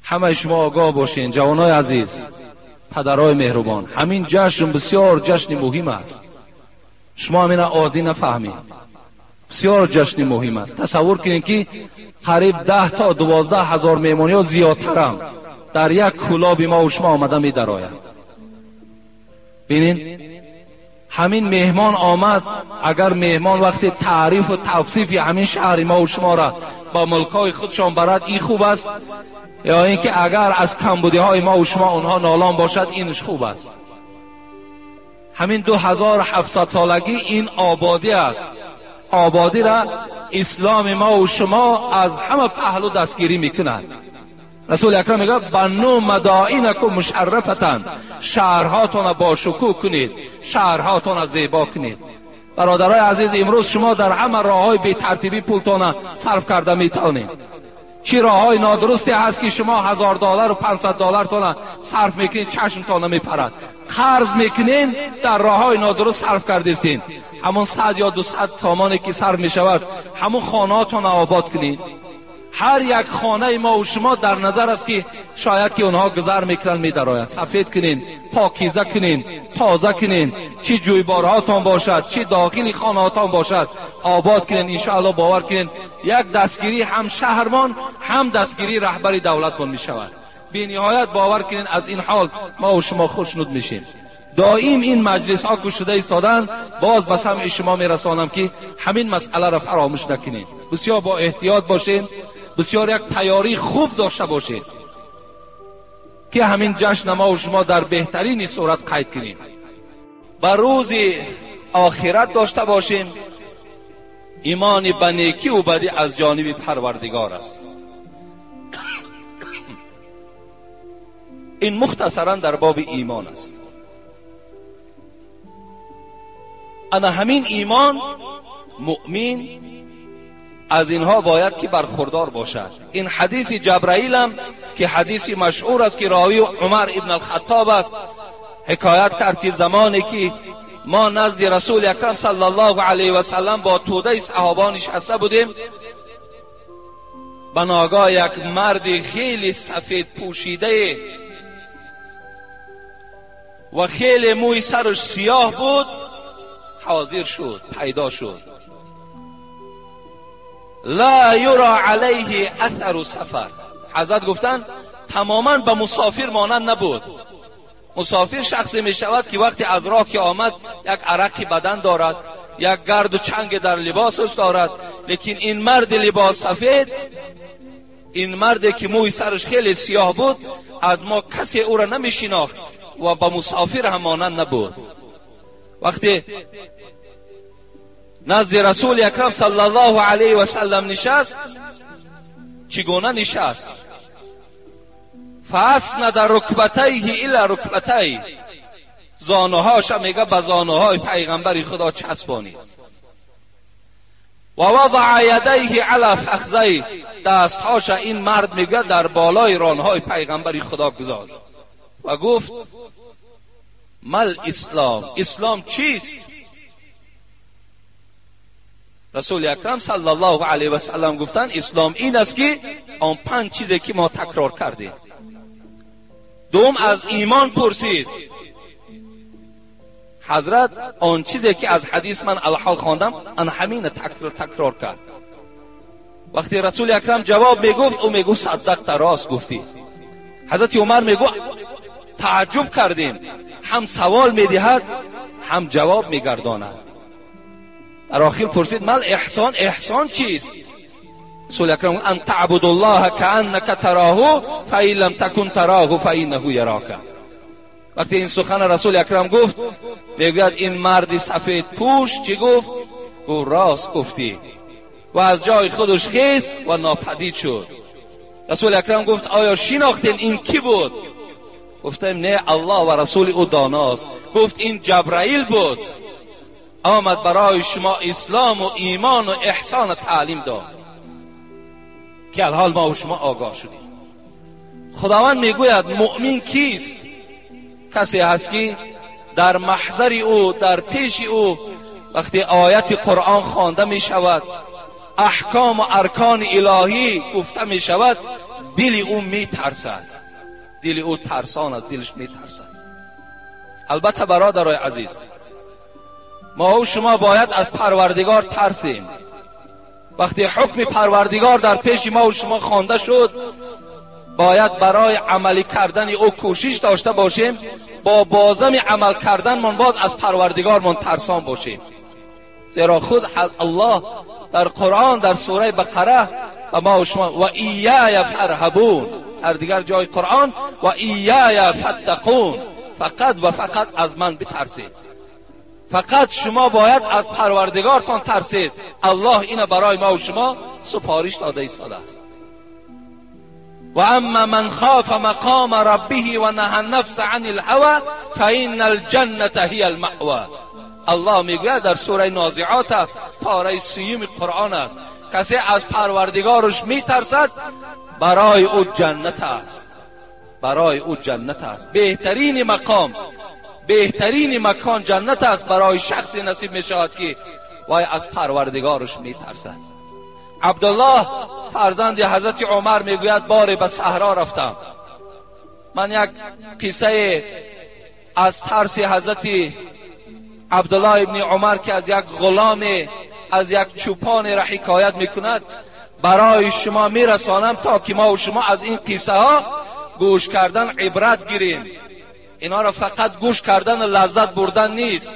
همه شما آگاه باشین جوانای عزیز، پدرای مهربان، همین جشن بسیار جشن مهم است. شما همین عادی نفهمید، بسیار جشن مهم است. تصور کنید که قریب 10 تا 12 هزار مهمانی ها زیادترم در یک کلاب ما و شما آمده می درآید. ببینین همین مهمان آمد، اگر مهمان وقتی تعریف و توصیف همین شهر ما و شما را با ملکای خودشان برد، این خوب است، یا اینکه اگر از کمبودی های ما و شما آنها نالان باشد، اینش خوب است. همین 2700 سالگی این آبادی است. آبادی را اسلام ما و شما از همه پهلو دستگیری میکند. رسول اکرم میگه بنو مدائنکم مشرفتن، شهرهاتون با شکوه کنید، شهرهاتون زیبا کنید. برادرای عزیز، امروز شما در همه راههای بی ترتیبی پولتون صرف کرده میتونید. چی راههای نادرستی هست که شما $1000 و $500 تون صرف میکنید، چشمتون نمیپرد. قرض میکنین، در راههای نادرست صرف کردیستین. همون 100 یا 200 سامانی که صرف میشود، همون خانهاتون آباد کنید. هر یک خانه ما و شما در نظر است که شاید که اونها گذر میکنن میدرآید. سفید کنین، پاکیزه کنین، تازه کنین، چی جویبارهاتان باشد، چی داخل خانهاتان باشد، آباد کنین. انشاءالله باور کنین یک دستگیری هم شهرمان هم دستگیری رهبر دولتمان میشود. بی نهایت باور کنین از این حال ما و شما خوشنود میشیم. دائم این مجلس ها که شده ایستادن، باز به سمع شما میرسانم که همین مسئله را فراموش نکنین. بسیار با احتیاط باشین، بسیار یک تیاری خوب داشته باشید که همین جشن ما و شما در بهترین صورت قید کنیم. به روز آخرت داشته باشیم. ایمان به نیکی و بدی از جانب پروردگار است. این مختصرا در باب ایمان است. انا همین ایمان، مؤمن از اینها باید که برخوردار باشد. این حدیث جبرائیل هم که حدیث مشهور است که راوی عمر ابن الخطاب است، حکایت کرد که زمانی که ما نزد رسول اکرم صلی الله علیه و سلم با توده صحابه نشسته بودیم، به ناگاه یک مرد خیلی سفید پوشیده و خیلی موی سرش سیاه بود حاضر شد، پیدا شد. لا یرا علیه اثر سفر. حضرت گفتند تماما به مسافر مانند نبود. مسافر شخصی می شود که وقتی از راه که آمد یک عرق بدن دارد، یک گرد و چنگ در لباسش دارد، لیکن این مرد لباس سفید، این مرد که موی سرش خیلی سیاه بود، از ما کسی او را نمی شناخت و به مسافر هم مانند نبود. وقتی نزد رسول اکرم صلی الله علیه و سلم نشست، چگونه نشست؟ فاسند رکبتیه الی رکبتیه، زانوهاش میگه به زانوهای پیغمبر خدا چسبانید. و وضع یدیه علی فخذیه، دستهاش این مرد میگه در بالای رانهای پیغمبر خدا گذاشت و گفت مل اسلام، اسلام چیست؟ رسول اکرم صلی الله علیه و سلم گفتند اسلام این است که آن 5 چیزی که ما تکرار کردیم. دوم از ایمان پرسید حضرت، آن چیزی که از حدیث من الحال خواندم آن همین تکرار کرد. وقتی رسول اکرم جواب میگفت، او میگفت صدقت، راست گفتی. حضرت عمر میگفت تعجب کردیم، هم سوال میدهد هم جواب میگرداند. در آخر پرسید مل احسان، احسان چیست؟ رسول اکرم ان تعبد الله کأنک تراه فإن لم تکن تراه فإنه یراک. وقتی این سخن رسول اکرم گفت، میگوید این مرد سفید پوش چی گفت؟ گفت راست گفتی. و از جای خودش خیست و ناپدید شد. رسول اکرم گفت آیا شناختین این کی بود؟ گفتم نه، الله و رسول او داناست. گفت این جبرائیل بود، آمد برای شما اسلام و ایمان و احسان تعلیم داد که الحال ما و شما آگاه شدیم. خداوند میگوید مؤمن کیست؟ کسی هست که در محضر او، در پیش او وقتی آیت قرآن خوانده می شود، احکام و ارکان الهی گفته می شود دل او می ترسد، دل او ترسان است، دلش می ترسد. البته برادرای عزیز، ما و شما باید از پروردگار ترسیم. وقتی حکم پروردگار در پیش ما و شما خوانده شد، باید برای عملی کردن او کوشش داشته باشیم. با بازم عمل کردن من باز از پروردگار من ترسان باشیم، زیرا خود الله در قرآن در سوره بقره و ما و شما و ایای فارهبون، در دیگر جای قرآن و ایای فاتقون، فقط و فقط از من بترسید. فقط شما باید از پروردگارتان ترسید. الله اینو برای ما و شما سفارش داده ایستاده است. و اما من خاف مقام ربه و نهى النفس عن الهوى فإن الجنة هي المأوى. الله میگوید در سوره نازعات است، پاره سیوم قرآن است، کسی از پروردگارش میترسد برای او جنت است، برای او جنت است. بهترین مقام، بهترین مکان جنت است برای شخصی نصیب میشود که وای از پروردگارش میترسد. عبدالله فرزند حضرت عمر میگوید باری به صحرا رفتم. من یک قصه از ترس حضرت عبدالله ابن عمر که از یک غلام، از یک چوپان را حکایت میکند برای شما میرسانم تا که ما و شما از این قصه ها گوش کردن عبرت گیریم. اینا را فقط گوش کردن و لذت بردن نیست،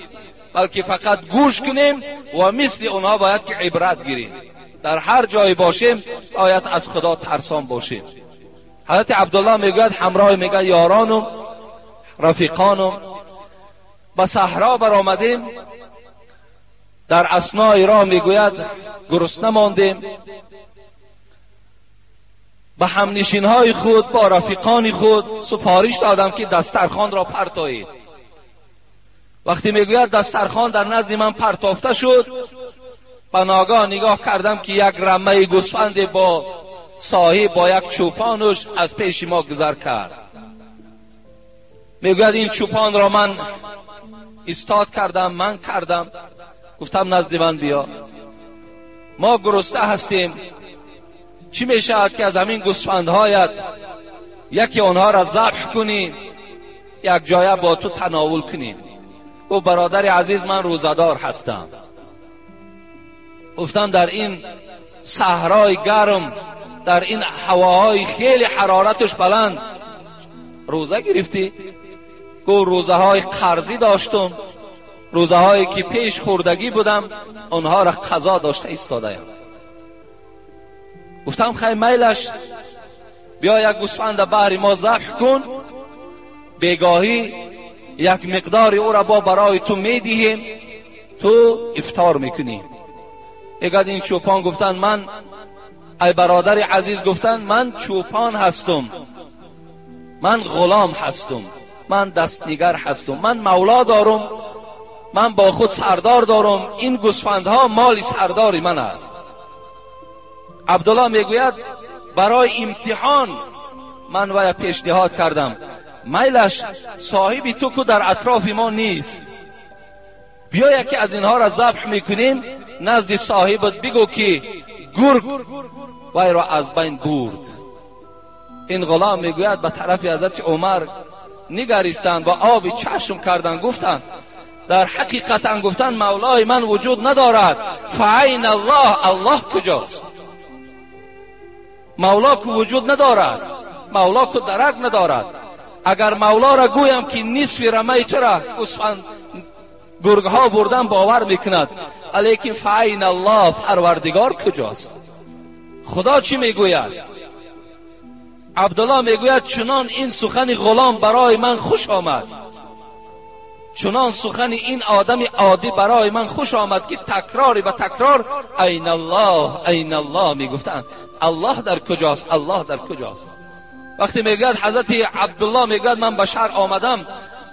بلکه فقط گوش کنیم و مثل اونها باید که عبرت گیریم. در هر جای باشیم باید از خدا ترسان باشیم. حضرت عبدالله میگوید همراه میگه یارانم، رفیقانم، به صحرا برآمدیم. در اثنای راه میگوید گرسنه ماندیم. به همنشینهای خود، با رفیقان خود سفارش دادم که دسترخوان را پرتایید. وقتی میگوید دسترخوان در نزد من پرتافته شد، به ناگاه نگاه کردم که یک رمه گوسفند با صاحب با یک چوپانش از پیش ما گذر کرد. میگوید این چوپان را من ایستاد کردم، من کردم، گفتم نزد من بیا، ما گرسنه هستیم، چی میشود که از همین گوسفندهایت یکی آنها را ذبح کنی، یک جایه با تو تناول کنیم. گفت برادر عزیز من روزه‌دار هستم. گفتم در این صحرای گرم، در این هواهای خیلی حرارتش بلند روزه گرفتی؟ گفت روزه های قرضی داشتم، روزه هایی که پیش خوردگی بودم آنها را قضا داشته ایستاده‌ام. گفتم خیلی میلش، بیا یک گوسفند بهر ما ذبح کن، بیگاهی یک مقدار او را با برای تو میدهیم، تو افطار میکنی. اگر این چوپان گفتن من، ای برادر عزیز، گفتن من چوپان هستم، من غلام هستم، من دستنیگر هستم، من مولا دارم، من با خود سردار دارم، این گوسفندها مال سردار من است. عبدالله میگوید برای امتحان من وی پیشنهاد کردم، میلش صاحب تو که در اطراف ما نیست، بیا یکی از اینها را ذبح میکنیم، نزد صاحبت بگو که گرگ وی را از بین برد. این غلام میگوید به طرف حضرت عمر نگریستند و آب چشم کردند، گفتند در حقیقتا گفتند مولای من وجود ندارد، فعین الله، الله کجاست؟ مولا که وجود ندارد، مولا که درک ندارد. اگر مولا را گویم که نصف رمه تو را گوسفند گرگ ها بردن باور میکند، ولیکن فعین الله، پروردگار کجاست؟ خدا چی میگوید؟ عبدالله میگوید چنان این سخن غلام برای من خوش آمد، چنان سخن این آدم عادی برای من خوش آمد که تکراری به تکرار عین الله عین الله میگفتند، الله در کجاست، الله در کجاست. وقتی میگوید حضرت عبدالله میگوید من به شهر آمدم،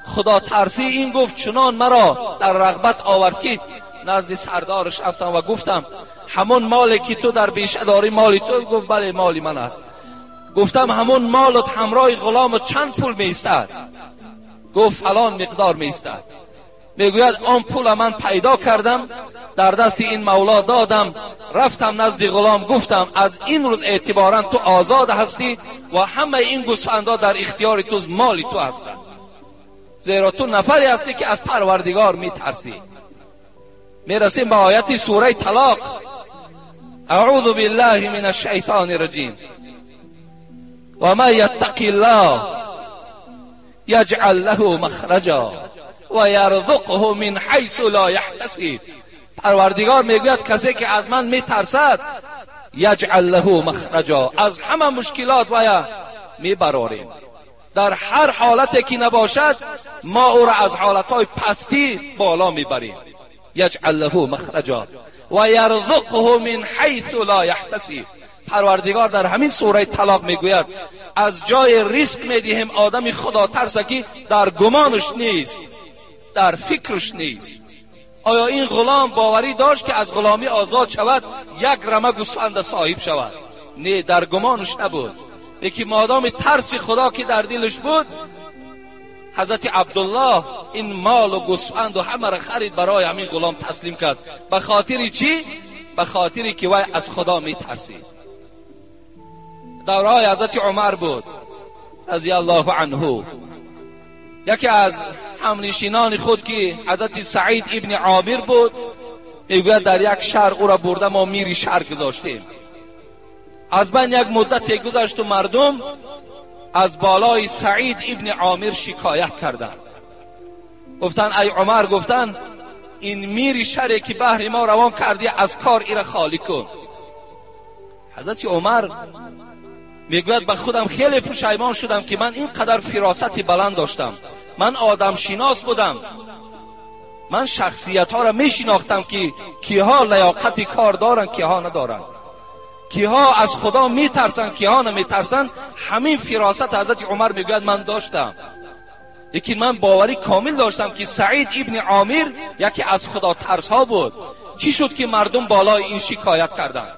خدا ترسی این گفت چنان مرا در رغبت آورد که نزد سردارش رفتم و گفتم همون مالی که تو در بیشه داری مالی تو؟ گفت بله مالی من است. گفتم همون مالت همراه غلامت چند پول میستد؟ گفت فلان مقدار میستد. میگوید آن پول من پیدا کردم، در دست این مولا دادم، رفتم نزد غلام گفتم از این روز اعتبارا تو آزاد هستی و همه این گوسفندها در اختیار تو، مال تو هستند، زیرا تو نفری هستی که از پروردگار میترسی. میرسیم به آیت سوره طلاق. اعوذ بالله من الشیطان الرجیم. و من یتق الله یجعل له مخرجا و یرزقه من حیث لا یحتسب. پروردگار میگوید کسی که از من میترسد یجعل له مخرجا، از همه مشکلات ویا میبراریم. در هر حالتی که نباشد ما او را از حالتهای پستی بالا میبریم. یجعل له مخرجا و یرزقه من حیث لا یحتسب. پروردگار در همین سوره طلاق میگوید از جای ریسک میدهیم آدم خدا ترسه که در گمانش نیست، در فکرش نیست. آیا این غلام باوری داشت که از غلامی آزاد شود، یک رمه گوسفند صاحب شود؟ نه، در گمانش نبود. یکی مادام ترس خدا که در دلش بود، حضرت عبدالله این مال و گوسفند و همه را خرید برای همین غلام تسلیم کرد. به خاطر چی؟ به خاطری که وی از خدا میترسید. دورهای حضرت عمر بود رضی الله عنه، یکی از همنشینان خود که حضرت سعید ابن عامر بود، میگوید در یک شهر او را برده ما میری شهر گذاشتیم. از بین یک مدت گذشت و مردم از بالای سعید ابن عامر شکایت کردند. گفتن ای عمر، گفتن این میری شهری که بهر ما روان کردی از کار ایره خالی کن. حضرت عمر میگوید به خودم خیلی پشیمان شدم که من اینقدر فراستی بلند داشتم، من آدم شناس بودم، من شخصیت ها را میشناختم که کیها لیاقت کار دارن کیها ندارن، کیها از خدا میترسن کیها نمیترسن. همین فراست حضرت عمر میگوید من داشتم، لیکن من باوری کامل داشتم که سعید ابن عامر یکی از خدا ترس ها بود. چی شد که مردم بالای این شکایت کردند؟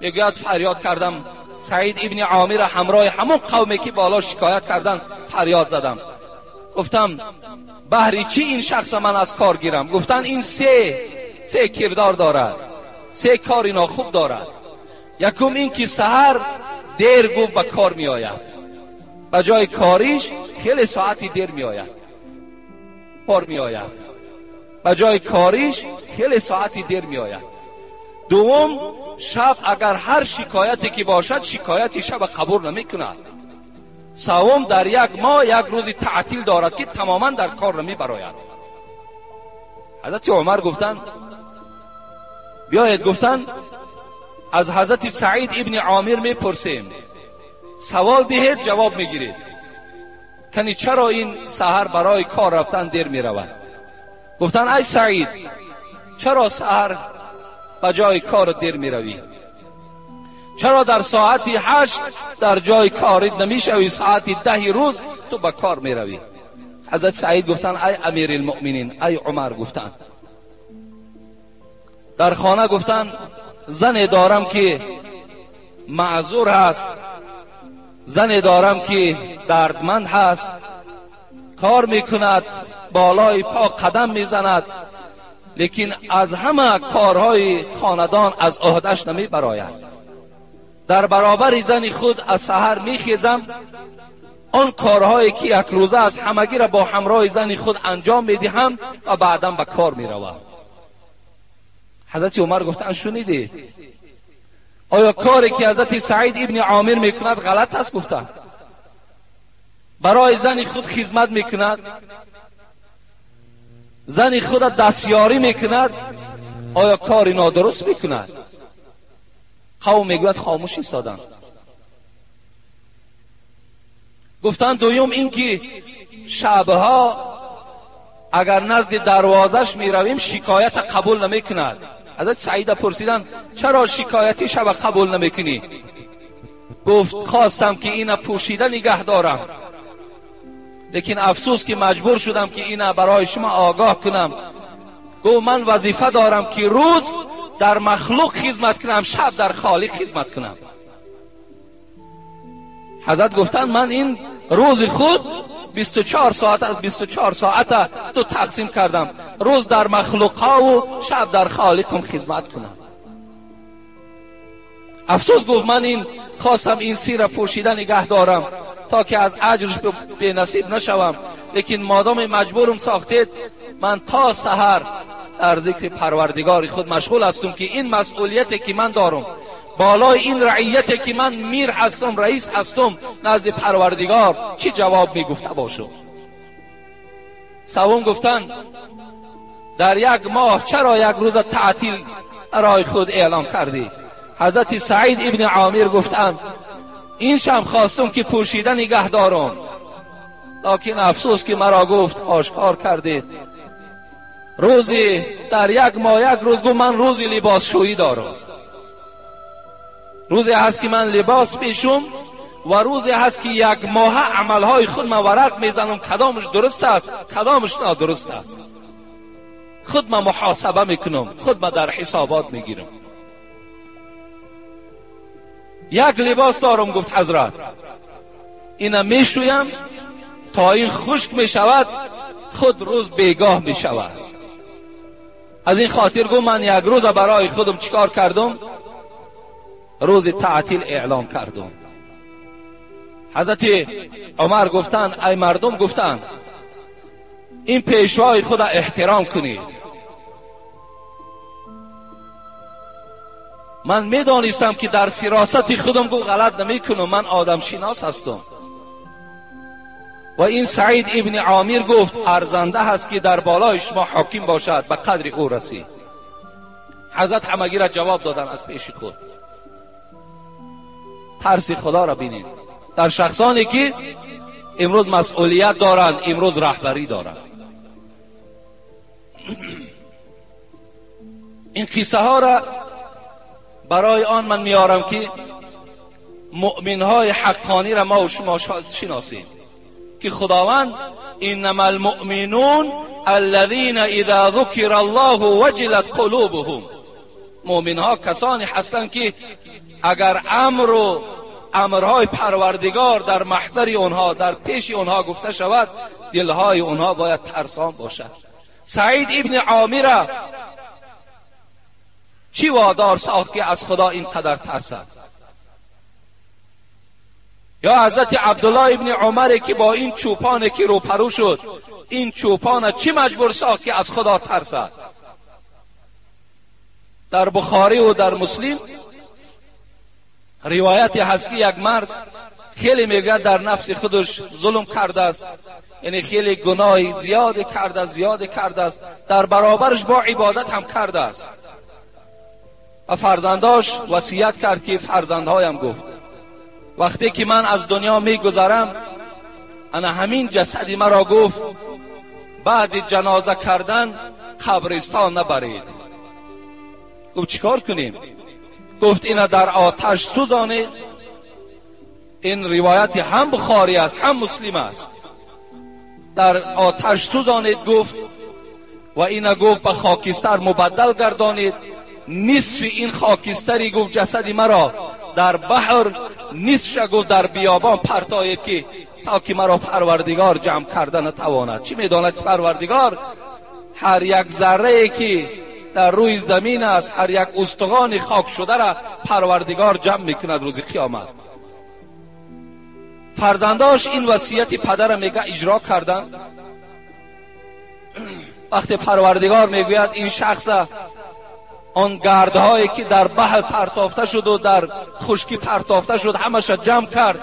میگوید فریاد کردم سعید ابن عامر همراه همون قومی که بالا شکایت کردن فریاد زدم، گفتم بهری چی این شخص من از کار گیرم؟ گفتن این سه کردار دارد، سه کار ناخوب دارد. یکم این که سحر دیر گفت به کار می آید، به جای کاریش خیلی ساعتی دیر می آید، کار می آید، به جای کاریش خیلی ساعتی دیر می آید. دوم، شب اگر هر شکایتی که باشد شکایتی شب قبول نمی کند. سوم، در یک ماه یک روز تعطیل دارد که تماما در کار نمی براید. حضرت عمر گفتند بیایید، گفتند از حضرت سعید ابن عامر میپرسیم، سوال دهید جواب میگیرید، کنی چرا این سحر برای کار رفتن دیر میرود؟ گفتند ای سعید چرا سحر به جای کار دیر میروی؟ چرا در ساعت 8 در جای کارت نمیشوی، ساعت 10 روز تو به کار میروی؟ حضرت سعید گفتند ای امیر المؤمنین، ای عمر، گفتند در خانه گفتند زن دارم که معذور هست، زن دارم که دردمند هست، کار میکند، بالای پا قدم میزند، لیکن از همه کارهای خاندان از عهدهش نمی براید. در برابر زن خود از سحر میخیزم، آن کارهایی که یک روزه از همگی را با همراه زن خود انجام میدهم و بعدا به کار میروم. حضرت عمر گفتند شنیدید آیا کاری که حضرت سعید ابن عامر میکند غلط است؟ گفتند برای زن خود خدمت میکند، زن خود دستیاری میکند، آیا کاری نادرست میکند؟ قوم میگوید خاموش ایستادند. گفتند دوم این که شبها اگر نزد دروازش میرویم شکایت قبول نمیکند. حضرت سعید پرسیدند چرا شکایتی شب قبول نمیکنی؟ گفت خواستم که اینا پوشیده نگه دارم، لیکن افسوس که مجبور شدم که اینا برای شما آگاه کنم. گفت من وظیفه دارم که روز در مخلوق خدمت کنم، شب در خالق خدمت کنم. حضرت گفتند من این روز خود 24 ساعت از 24 ساعت دو تقسیم کردم، روز در مخلوق ها و شب در خالقم خدمت کنم. افسوس گفت من این خواستم این سیر پوشیده نگه دارم تا که از اجرش بی نصیب نشوم، لیکن مادام مجبورم ساختید من تا سحر در ذکر پروردگار خود مشغول هستم که این مسئولیتی که من دارم بالای این رعیتی که من میر هستم، رئیس هستم، نزد پروردگار چی جواب میگفته باشم؟ سوم گفتن در یک ماه چرا یک روز تعطیل برای خود اعلام کردی؟ حضرت سعید ابن عامر گفتند این شم خواستم که پوشیده نگه دارم، لکن افسوس که مرا گفت آشکار کردید. روزی در یک ماه یک روز گفت من روزی لباسشویی دارم، روزی هست که من لباس پیشم و روزی هست که یک ماه عملهای خود من ورق میزنم، کدامش درست است کدامش نادرست است، خود من محاسبه میکنم، خود من در حسابات میگیرم. یک لباس دارم گفت حضرت، اینا میشویم تا این خشک میشود، خود روز بیگاه میشود. از این خاطر گفت من یک روز برای خودم چیکار کردم؟ روز تعطیل اعلام کردم. حضرت عمر گفتن ای مردم، گفتن این پیشوای خود احترام کنید. من میدانستم که در فراست خودم گفت غلط نمیکنم، من آدم شناس هستم. و این سعید ابن عامر گفت ارزنده هست که در بالای شما حاکم باشد، به قدر او رسید. حضرت همگی را جواب دادن از پیش خود. ترس خدا را بینید در شخصانی که امروز مسئولیت دارند، امروز رهبری دارند. این قصه ها را برای آن من میارم که مؤمن های حقانی را ما و شما شناسیم که خداوند انما المؤمنون الذين اذا ذکر الله وجلت قلوبهم. مؤمن ها کسانی هستند که اگر امر و امرهای پروردگار در محضر آنها، در پیش آنها گفته شود، دلهای آنها باید ترسان باشد. سعید ابن عامر چی وادار ساخت که از خدا اینقدر ترسد؟ یا حضرت عبدالله ابن عمر که با این چوپان که روپرو شد، این چوپان چی مجبور ساخت که از خدا ترسد؟ در بخاری و در مسلم روایتی هست که یک مرد خیلی میگه در نفس خودش ظلم کرده است، یعنی خیلی گناه زیاد کرده است، زیاد کرده است، در برابرش با عبادت هم کرده است. و فرزنداش وصیت کرد که فرزندهایم گفت وقتی که من از دنیا میگذرم، انا همین جسدی مرا گفت بعد جنازه کردن قبرستان نبرید. گفت چیکار کنیم؟ گفت اینا در آتش سوزانید. این روایت هم بخاری است هم مسلم است. در آتش سوزانید گفت، و اینا گفت به خاکستر مبدل گردانید. نصف این خاکستری گفت جسد مرا در بحر، نصفش گفت در بیابان پرتاید که تا که مرا پروردگار جمع کرده نتواند. چی میداند پروردگار هر یک ذره که در روی زمین است، هر یک استخوان خاک شده را پروردگار جمع میکند روز قیامت. فرزنداش این وصیت پدر میگه اجرا کردن. وقتی پروردگار میگوید این شخص آن گردهایی که در بحر پرتافته شد و در خشکی پرتافته شد همش جمع کرد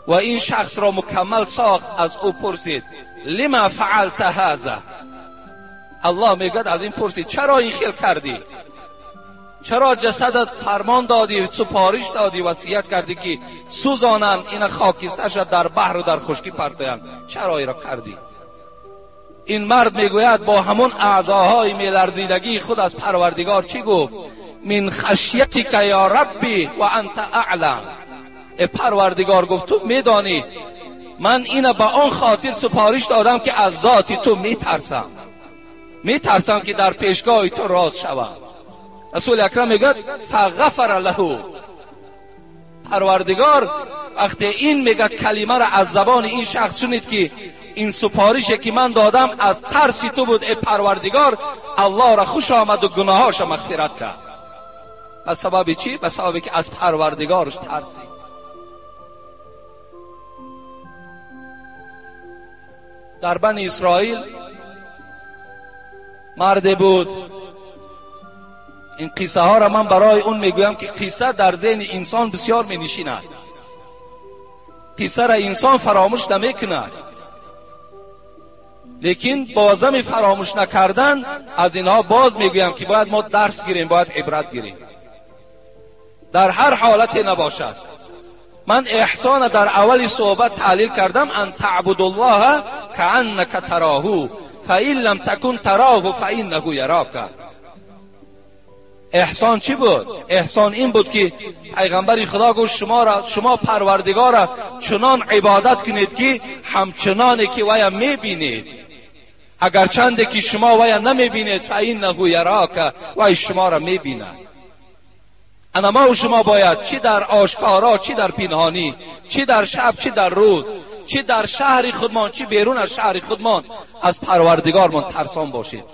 و این شخص را مکمل ساخت، از او پرسید لما فعلت هذا؟ الله میگوید از این پرسید چرا این خیل کردی؟ چرا جسدت فرمان دادی، سپارش دادی، وصیت کردی که سوزانند این خاکستر شد در بحر و در خشکی پرتایند، چرا این را کردی؟ این مرد میگوید با همون اعضاهای میلرزیدگی خود از پروردگار چی گفت؟ من خشیتک یا ربی و انت اعلم. ای پروردگار گفت تو میدانی من اینو به آن خاطر سپارش دادم که از ذات تو میترسم، میترسم که در پیشگاه تو راز شوم. رسول اکرم میگوید فغفر له. پروردگار وقتی این میگه کلمه را از زبان این شخص شنید که این سپارشی که من دادم از ترس تو بود ای پروردگار، الله را خوش آمد و گناهاش مغفرت کرد. به سبب چی؟ به سبب که از پروردگارش ترسید. در بنی اسرائیل مرد بود. این قصه ها را من برای اون میگویم که قصه در ذهن انسان بسیار می نشیند. قصه را انسان فراموش نمیکند، لیکن بازم فراموش نکردن از اینها باز میگویم که باید ما درس گیریم، باید عبرت گیریم. در هر حالتی نباشد. من احسان در اول صحبت تحلیل کردم، ان تعبد الله کأنک تراه فإن لم تکن تراه فإنه یراک. احسان چی بود؟ احسان این بود که پیغمبر خدا گفت شما پروردگار را چنان عبادت کنید که همچنانی که ویا میبینید، اگر چنده که شما ویا نمیبینید فإنه یراک، وی شما را میبیند. انا ما و شما باید چی در آشکارا، چی در پنهانی، چی در شب، چی در روز، چی در شهر خودمان، چی بیرون از شهر خودمان، از پروردگارمان ترسان باشید.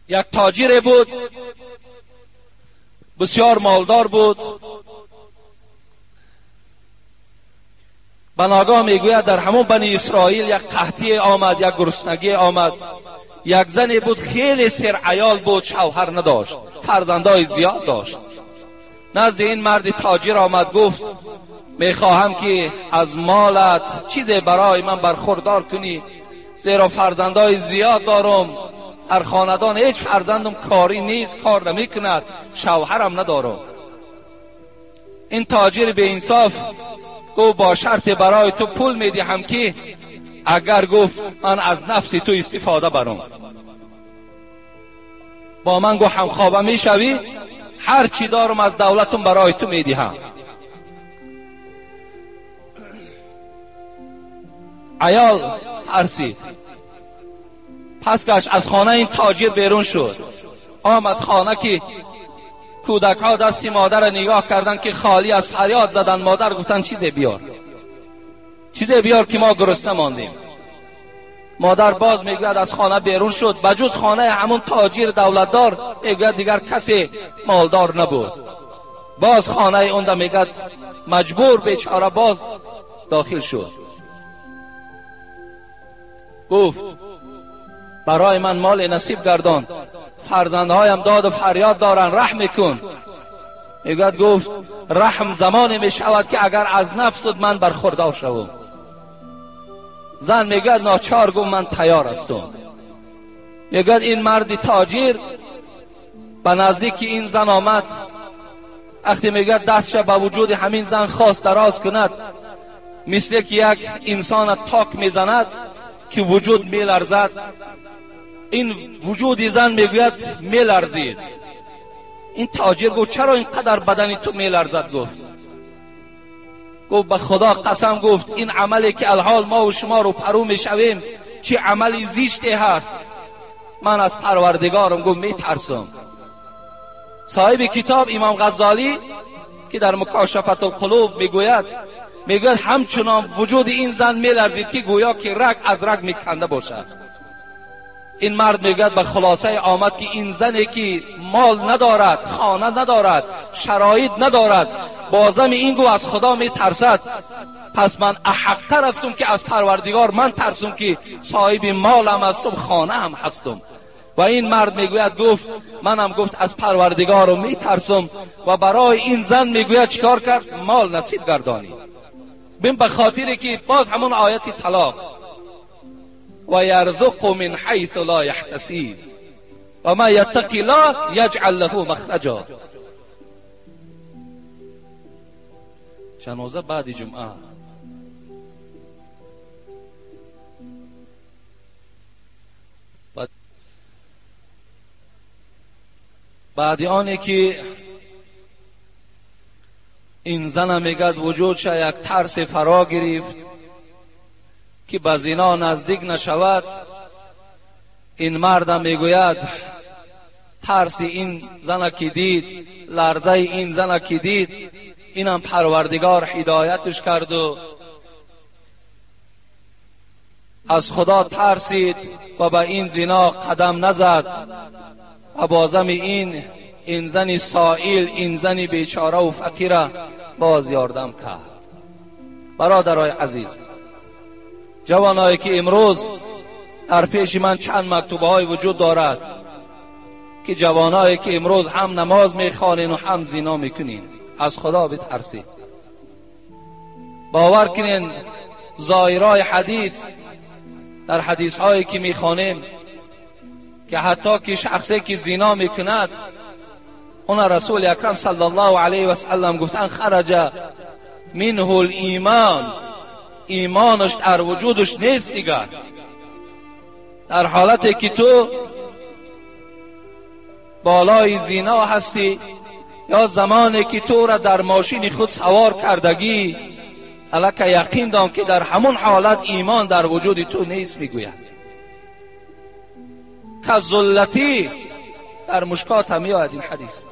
یک تاجر بود، بسیار مالدار بود. بناگاه میگوید در همون بنی اسرائیل یک قحطی آمد، یک گرسنگی آمد. یک زنی بود خیلی سر عیال بود، شوهر نداشت، فرزندای زیاد داشت. نزد این مرد تاجر آمد، گفت میخواهم که از مالت چیزی برای من برخوردار کنی، زیرا فرزندای زیاد دارم، در خاندان هیچ فرزندم کاری نیست، کار نمیکند، شوهرم ندارم. این تاجر به انصاف گفت با شرط برای تو پول میدهم که اگر گفت من از نفس تو استفاده برم، با من گفت همخوابه میشوی، هر چی دارم از دولتم برای تو میدهم. عیال ترسید، پس گشت از خانه این تاجر بیرون شد. آمد خانه که کودک ها دستی مادر را نگاه کردن که خالی از فریاد زدن. مادر گفتن چیزی بیار، چیزی بیار که ما گرسنه ماندیم. مادر باز میگوید از خانه بیرون شد، بجز خانه همون تاجر دولتدار میگوید دیگر کسی مالدار نبود. باز خانه اون میگوید مجبور بیچاره باز داخل شد. گفت برای من مال نصیب گردان، فرزندهایم داد و فریاد دارن، رحم کن. میگوید گفت رحم زمانی میشود که اگر از نفست من برخوردار شوم. زن میگوید ناچار گفت من تیار هستم. میگوید این مرد تاجر به نزدیک این زن آمد. وقتی میگوید دستش به وجود همین زن خواست دراز کند، مثل که یک انسان تاک میزند که وجود میلرزد، این وجود زن میگوید میلرزید. این تاجر گفت چرا اینقدر بدنی تو میلرزد؟ گفت به خدا قسم، گفت این عملی که الحال ما و شما رو پرو میشویم چه عملی زشتی هست، من از پروردگارم گفت میترسم. صاحب کتاب امام غزالی که در مکاشفة القلوب میگوید همچنان وجود این زن میلرزید که گویا که رگ از رگ میکنده باشد. این مرد میگوید به خلاصه آمد که این زنی که مال ندارد، خانه ندارد، شرایط ندارد، بازم این گو از خدا میترسد، پس من احقتر هستم که از پروردگار من ترسم که صاحب مالم هستم، خانه هم هستم. و این مرد میگوید گفت منم گفت از پروردگارم میترسم. و برای این زن میگوید چیکار کرد؟ مال نصیب گردانی. بین به خاطری که باز همون آیت طلاق، و یرزق من حیث لا یحتسب و ما یتقی الله یجعل له مخرجا. جنازه بعد جمعه. بعد آنی که این زن میگد وجودش یک ترس فرا گرفت که به زنا نزدیک نشود، این مردم میگوید ترس این زن که دید، لرزه این زن که دید، اینم پروردگار هدایتش کرد و از خدا ترسید و به این زنا قدم نزد و بازم این زن سائل، این زن بیچاره و فقیر باز یاردم کرد. برادرای عزیز، جوانایی که امروز در پیش من چند مکتوبه های وجود دارد که جوانایی که امروز هم نماز میخوانین و هم زنا میکنین، از خدا بترسید. باور کنین ظاهرای حدیث، در حدیث هایی که میخوانیم که حتی که شخصی که زنا میکند، اون رسول اکرم صلی الله علیه و سلم گفتن خرج منه الایمان، ایمانش در وجودش نیست دیگر. در حالتی که تو بالای زنا هستی یا زمانی که تو را در ماشین خود سوار کردگی، الکه یقین دان که در همون حالت ایمان در وجود تو نیست. میگوید کذلتی در مشکات هم میآید این حدیث،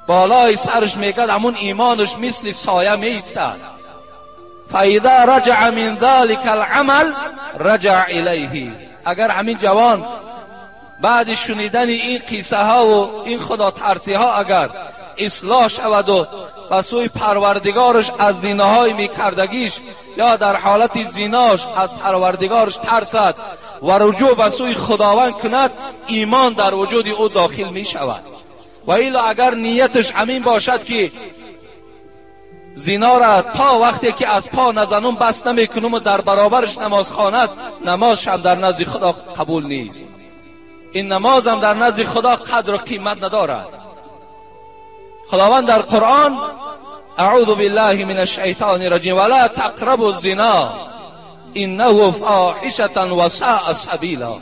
بالای سرش میگد همون ایمانش مثل سایه میایستد. فاذا رجع من ذلك العمل رجع الیه. اگر همین جوان بعد شنیدن این قصه ها و این خدا ترسی ها اگر اصلاح شود و به سوی پروردگارش از زیناهای میکردگیش یا در حالت زیناش از پروردگارش ترسد و رجوع به سوی خداوند کند، ایمان در وجود او داخل می شود. و الا اگر نیتش همین باشد که زینا را تا وقتی که از پا نزنم بس نمیکنم و در برابرش نماز خواند، نمازش هم در نزد خدا قبول نیست. این نماز هم در نزد خدا قدر و قیمت ندارد. خداوند در قرآن اعوذ بالله من الشیطان الرجیم ولا تقربوا الزنا انه فاحشة و ساء سبیلا.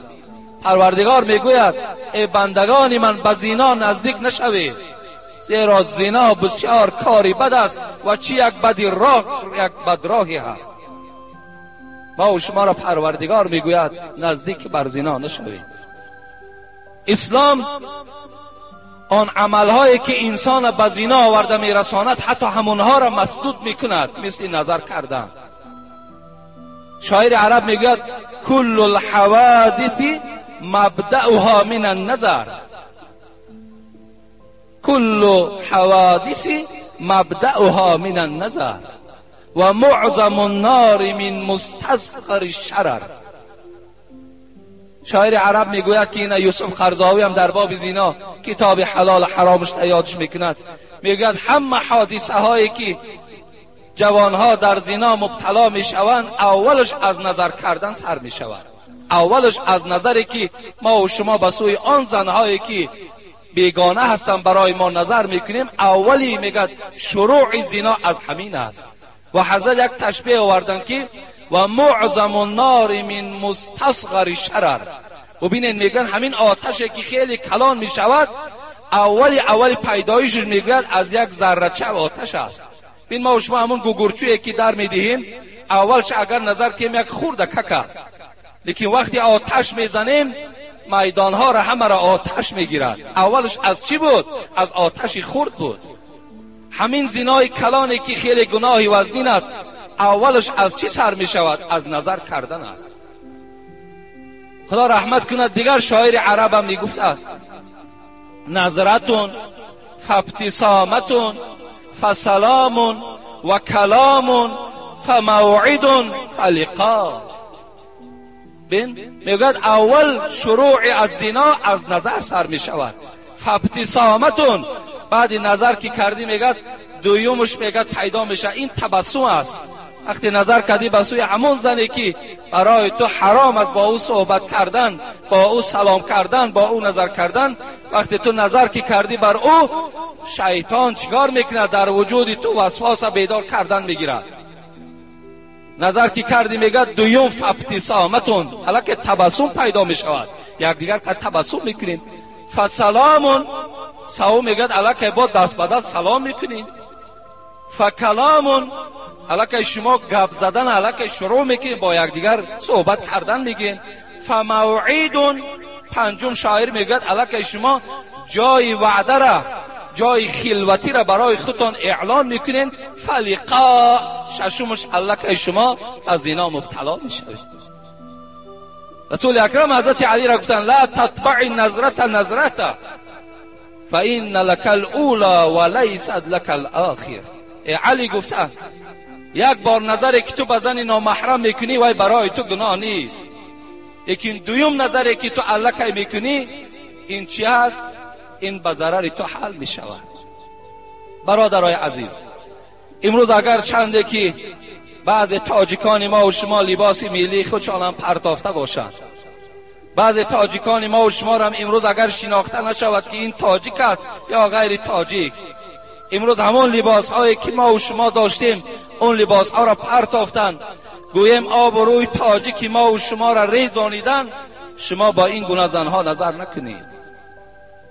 پروردگار میگوید ای بندگان من، به زنا نزدیک نشوید، زیرا زنا بسیار کاری بد است و چی یک بدی راه، یک بد راهی هست. ما و شما را پروردگار میگوید نزدیک بر زنا نشوید. اسلام آن عملهایی که انسان به زنا آورده میرساند حتی همونها را مسدود میکند، مثل نظر کردن. شاعر عرب میگوید کل الحوادث مبدأها من النظر، کل حوادث مبدأها من النظر و معظم النار من مستصغر الشرر. شاعر عرب میگوید که این یوسف قرضاوی هم در باب زنا کتاب حلال حرامش یادش میکند، میگوید همه حادثه هایی که جوانها در زنا مبتلا میشوند اولش از نظر کردن سر میشود. اولش از نظری که ما و شما به سوی آن زنهایی که بیگانه هستند برای ما نظر میکنیم، اولی میگد شروع زنا از همین است. و حضرت یک تشبیه آوردن که و معظم النار من مستصغر شرر. ببینید میگن همین آتشی که خیلی کلان میشود اولی پیدایشش میگوید از یک ذره چه آتش است. ببین ما و شما همون گوگرچویی که در میدهیم اولش اگر نظر کنیم یک خورده کک است، لیکن وقتی آتش میزنیم میدانها را همه را آتش میگیرد. اولش از چی بود؟ از آتش خرد بود. همین زنای کلانی که خیلی گناهی وزنین است اولش از چی سر میشود؟ از نظر کردن است. خدا رحمت کند دیگر شاعر عرب هم میگفت است نظرتون فابتسامتون فسلام و کلام فموعد فلقا. بین میگوید اول شروع از زنا از نظر سر میشود. فابتسامتون، بعد نظر که کردی میگد دویومش میگد پیدا میشه این تبسم است. وقتی نظر کردی به سوی همون زنی که برای تو حرام است با او صحبت کردن، با او سلام کردن، با او نظر کردن، وقتی تو نظر که کردی بر او، شیطان چیکار میکنه؟ در وجود تو وسواس بیدار کردن میگیرد. نظر که کردی میگه دویم فابتسامتون، الکه تبسم پیدا میشود، یک دیگر که تبسم میکنین. فسلامون، سوم میگه الکه با دست به دست سلام میکنین. فکلامون، الکه شما گپ زدن الکه شروع میکنین، با یکدیگر صحبت کردن میگین. فموعدون، پنجم شاعر میگه الکه شما جای وعده را، جای خلوتی را برای خودتان اعلان میکنین. فلقا، ششمش الکه شما از اینا مبتلا میشوید. رسول اکرم حضرت علی را گفتن لا تتبع نظرت نظرت، فإن لك الأولى وليست لك الآخر. علی گفته یک بار نظری که تو به زن نامحرم میکنی وای برای تو گناه نیست، لیکن دویم نظری که تو الکی میکنی این چی هست؟ این به ضرر تو حل میشود. برادرای عزیز، امروز اگر چنده که بعض تاجیکان ما و شما لباس ملی خودشان هم پرتافته باشند، بعض تاجیکان ما و شما هم امروز اگر شناخته نشود که این تاجیک است یا غیر تاجیک، امروز همون لباس هایی که ما و شما داشتیم اون لباس ها را پرتافتند، گوییم آب و روی تاجیک ما و شما را ریزانیدن. شما با این گونه زنها نظر نکنید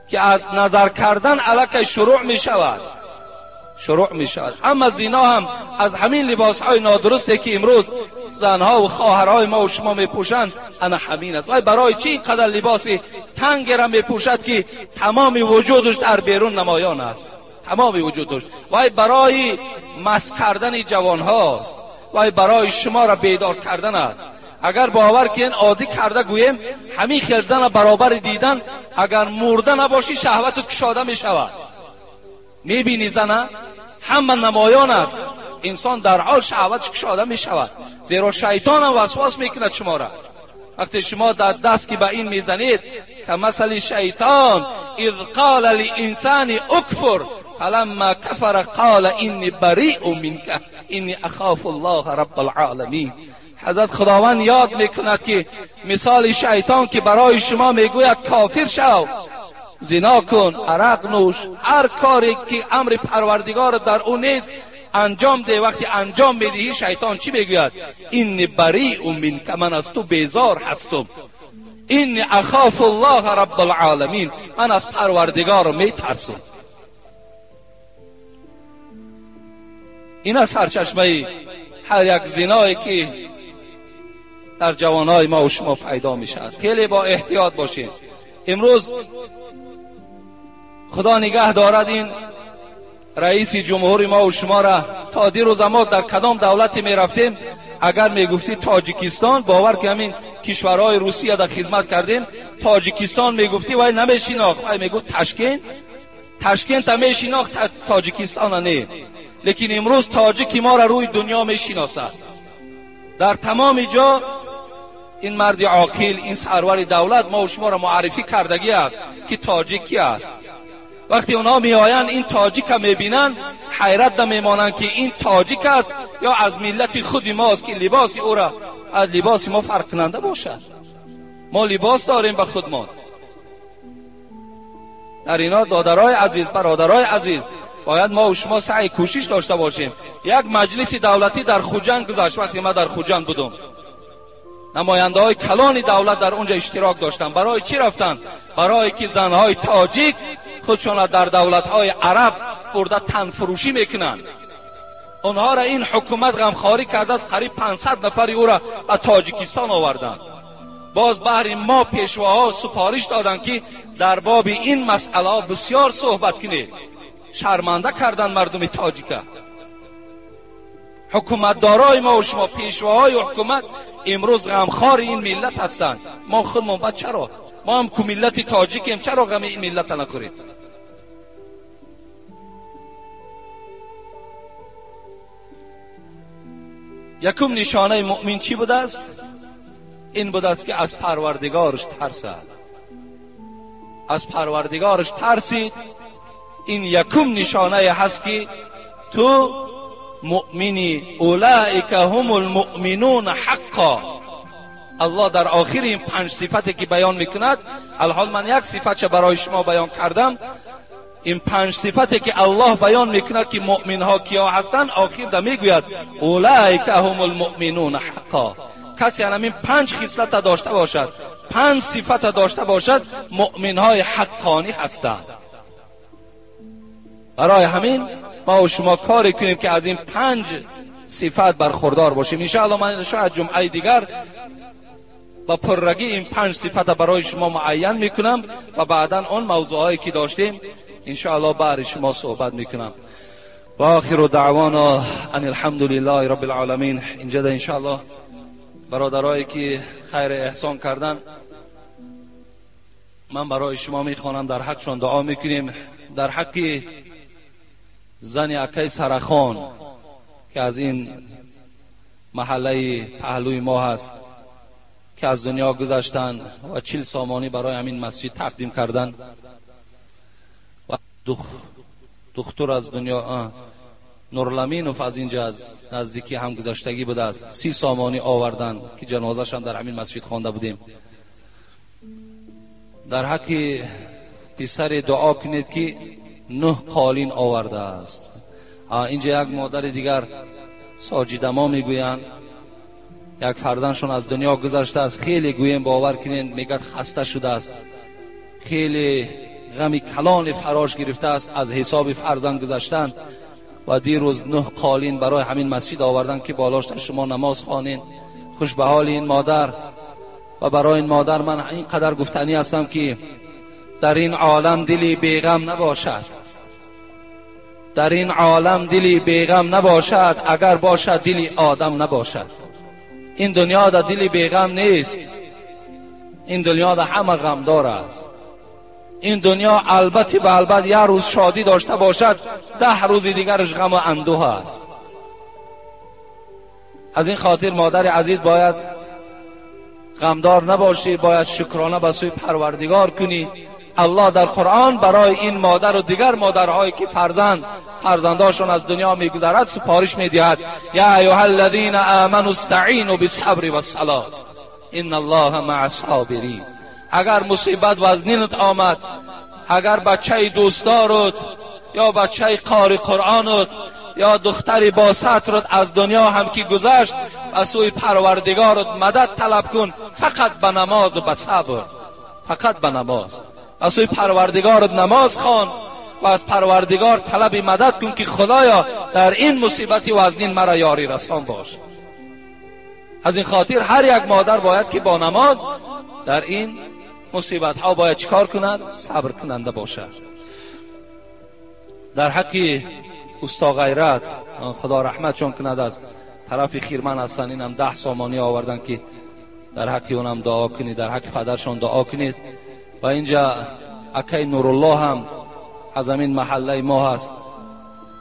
که از نظر کردن الکی شروع می شود، شروع می شود. اما زینا هم از همین لباس های نادرستی که امروز زنها و خواهرهای ما و شما می پوشند انا همین است. وای برای چی اینقدر لباس تنگ را می پوشد که تمام وجودش در بیرون نمایان است، تمام وجودش. وای برای مس کردن جوان هاست، وای برای شما را بیدار کردن است. اگر باور که این عادی کرده گوییم همین خیل زن برابر دیدن، اگر مرده نباشی شهوتت کشاده می شود. میبینی زنه همه نمایان است، انسان در حال شهوتش کشاده می شود، زیرا شیطان هم وسواس میکند شما را. وقتی شما در دست که به این میزنید که مثل شیطان اذ قال لانسان اکفر فلما کفر قال انی بریء منک انی اخاف الله رب العالمین. حضرت خداوند یاد میکند که مثال شیطان که برای شما میگوید کافر شو، زنا کن، عرق نوش، هر کاری که امر پروردگار در او نیست انجام ده. وقتی انجام میدهی شیطان چی میگوید؟ انی بریء منک، من از تو بیزار هستم، انی اخاف الله رب العالمین، من از پروردگار میترسم. این از سرچشمه هر یک زنایی که در جوانای ما و شما پیدا میشد. خیلی با احتیاط باشین. امروز خدا نگه دارد این رئیس جمهور ما و شما را. تا دیروز ما در کدام دولتی میرفتیم اگر میگفتی تاجیکستان، باور که همین کشورهای روسیه در خدمت کردیم، تاجیکستان میگفتی وای نمیشیناخت، وای میگفت تاشکند، تاشکند هم میشیناخت، تاجیکستان نه. لیکن امروز تاجیک ما را روی دنیا میشناسد. در تمام جا این مرد عاقل، این سرور دولت ما و شما را معرفی کردگی است که تاجیک کی است. وقتی اونها میآیند این تاجیک را میبینند حیرت میمانند که این تاجیک است یا از ملت خود ماست که لباس او را از لباس ما فرق کننده باشد. ما لباس داریم به خودمان. در اینا دادرای عزیز، برادرای عزیز، باید ما و شما سعی کوشش داشته باشیم. یک مجلس دولتی در خوجند گذشت. وقتی ما در خوجند بودم نماینده های کلان دولت در اونجا اشتراک داشتن. برای چی رفتن؟ برای که زنهای تاجیک خودشان در دولت های عرب برده تنفروشی میکنند. آنها را این حکومت غمخواری کرده است. قریب 500 نفر او را به تاجیکستان آوردند. باز بهر ما پیشواها سپارش دادند که در باب این مسئله بسیار صحبت کنید. شرمنده کردن مردم تاجیکه. حکومتدارای ما و شما، پیشواهای حکومت امروز غمخوار این ملت هستند. ما خودمون باید چرا؟ ما هم که ملت تاجیکیم، چرا غم این ملت نخوریم؟ یکم نشانه مؤمن چی بوده است؟ این بوده است که از پروردگارش ترسد. از پروردگارش ترسید. این یکم نشانه هست که تو مؤمنی. اولئک هم المؤمنون حقا. الله در آخر این 5 صفتی که بیان میکند، الحال من یک صفت برای شما بیان کردم، این 5 صفتی که الله بیان میکند که مؤمن ها کیا هستند، آخر در میگوید اولئک هم المؤمنون حقا. کسی همین 5 خصلت داشته باشد، 5 صفت داشته باشد، مؤمن های حقانی هستند. برای همین ما و شما کاری کنیم که از این 5 صفت برخوردار باشیم. انشاءالله من شاید جمعه دیگر با پررگی این 5 صفت برای شما معین میکنم و بعدا اون موضوعایی که داشتیم انشاءالله برای شما صحبت میکنم. و آخر دعوانا ان الحمد لله رب العالمین. اینجا انشاءالله برادرایی که خیر احسان کردن من برای شما میخوانم، در حقشان دعا میکنیم. дар ҳаққи зани акаи Сарахон ки аз ин маҳаллаи паҳлӯи мо ҳаст ки аз дунё гузаштанд ва 40 сомонӣ барои ҳамин масҷид тақдим карданд ва духтур аз дунё Нурламинов аз инҷа аз наздикӣ ҳам гузаштагӣ будааст, 30 сомонӣ оварданд ки ҷанозааш ҳам дар ҳамин масҷид хонда будем. Дар ҳаққи писаре дуо кунед ки 9 қолин овардааст. Инҷа як модари дигар Соҷида мо мегӯянд, як фарзандшон аз дунё гузаштааст, хеле гӯем бовар кунед, мегӯяд хаста шудааст, хеле ғами калони фарош гирифтааст аз ҳисоби фарзанд гузаштан ва дирӯз 9 қолин барои ҳамин масҷид оварданд ки болошта шумо намоз хонед. Хуш ба ҳоли ин модар ва барои ин модар ман ин қадар гуфтанӣ ҳастам ки дар ин олам дили беғам набошад, дар ин олам дили беғам набошад, агар бошад дили одам набошад. Ин дунё да дили беғам нест, ин дунё да ҳама ғамдор аст. Ин дунё албатта ба албат як рӯз шодӣ дошта бошад, 10 рӯзи дигараш ғаму андӯҳ аст. Аз ин хотир модари азиз бояд ғамдор набошӣ, бояд шукрона ба сӯи Парвардигор кунӣ. Аллоҳ дар Қуръон барои ин модар ва дигар модарҳое ки фарзандошон аз дунё мегузарад супориш медиҳад: я айюҳа аллазина аману истаъину биссабри вассалот инналлоҳа маъа ссобирин. Агар мусибат вазнинат омад, агар бачаи дӯстдорат ё бачаи қори Қуръонат ё духтари бо сатрат аз дунё ҳам ки гузашт, ба сӯи Парвардигорат мадад талаб кун, фақат ба намоз ва ба сабр, фақат ба намоз. Ба сӯи Парвардигорат намоз хон ва аз Парвардигор талаби мадад кун ки Худоё дар ин мусибати вазнин маро ёрӣ расон бош. Аз ин хотир ҳар як модар бояд ки бо намоз дар ин мусибатҳо бояд чикор кунад? Сабр кунанда бошад. Дар ҳаққи усто Ғайрат Худо раҳматшон кунад, аз тарафи Хирман ҳастанд, инам 10 сомонӣ оварданд ки дар ҳаққи онам дуо кунед, дар ҳаққи падаршон дуо кунед. Ва инҷа акаи Нуруллоҳ ҳам аз ҳамин маҳаллаи мо ҳаст,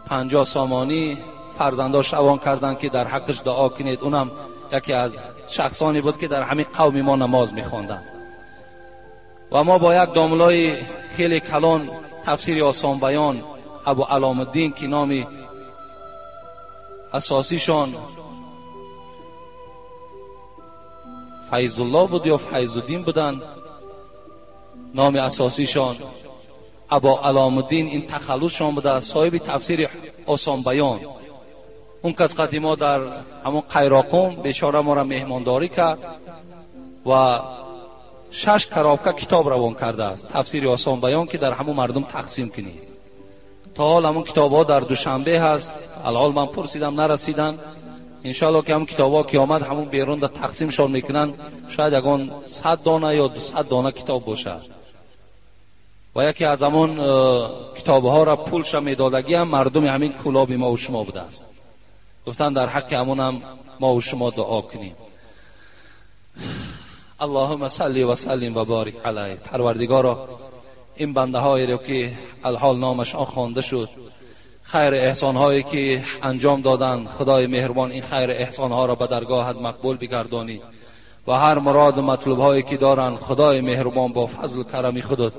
50 сомонӣ фарзандош равон карданд ки дар ҳаққаш дуо кунед. Унам яке аз шахсоне буд ки дар ҳамин қавми мо намоз мехонданд. Ва мо бо як домлои хеле калон тафсири осонбаён Абу Аломуддин ки номи асосишон Файзулло буд ё Файзуддин буданд, номи асосишон Абу Аломуддин, ин тахаллусшон будааст, соҳиби тафсири осонбаён. Он кас қадимо дар ҳамон Қайроқум бечора моро меҳмондорӣ кард ва 6 коробка китоб равон кардааст тафсири осонбаён ки дар ҳамон мардум тақсим кунед. То ҳол ҳамон китобҳо дар Душанбе ҳаст, алҳол ман пурсидам нарасиданд. Иншоалло ки ҳамон китобҳо ки омад ҳамон берун да тақсимшон мекунанд, шояд ягон 100 дона ё 200 дона китоб бошад. Ва яке аз ҳамон китобҳоро пулша медодагӣ ҳам мардуми ҳамин кӯлоби мо ва шумо будааст. Гуфтанд дар ҳаққи ҳамонам мо ва шумо дуо кунем. Аллоҳумма салли ва саллим ва борик алайҳ. Парвардигоро, ин бандаҳоеро ки алҳол номашон хонда шуд, хайр эҳсонҳое ки анҷом доданд, Худои меҳрубон ин хайр эҳсонҳоро ба даргоҳат мақбул бигардонӣ ва ҳар муроду матлубҳое ки доранд, Худои меҳрубон бо фазлу карами худат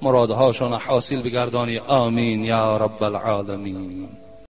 муродҳошонро ҳосил бигардонӣ. Амин я раббал оламин.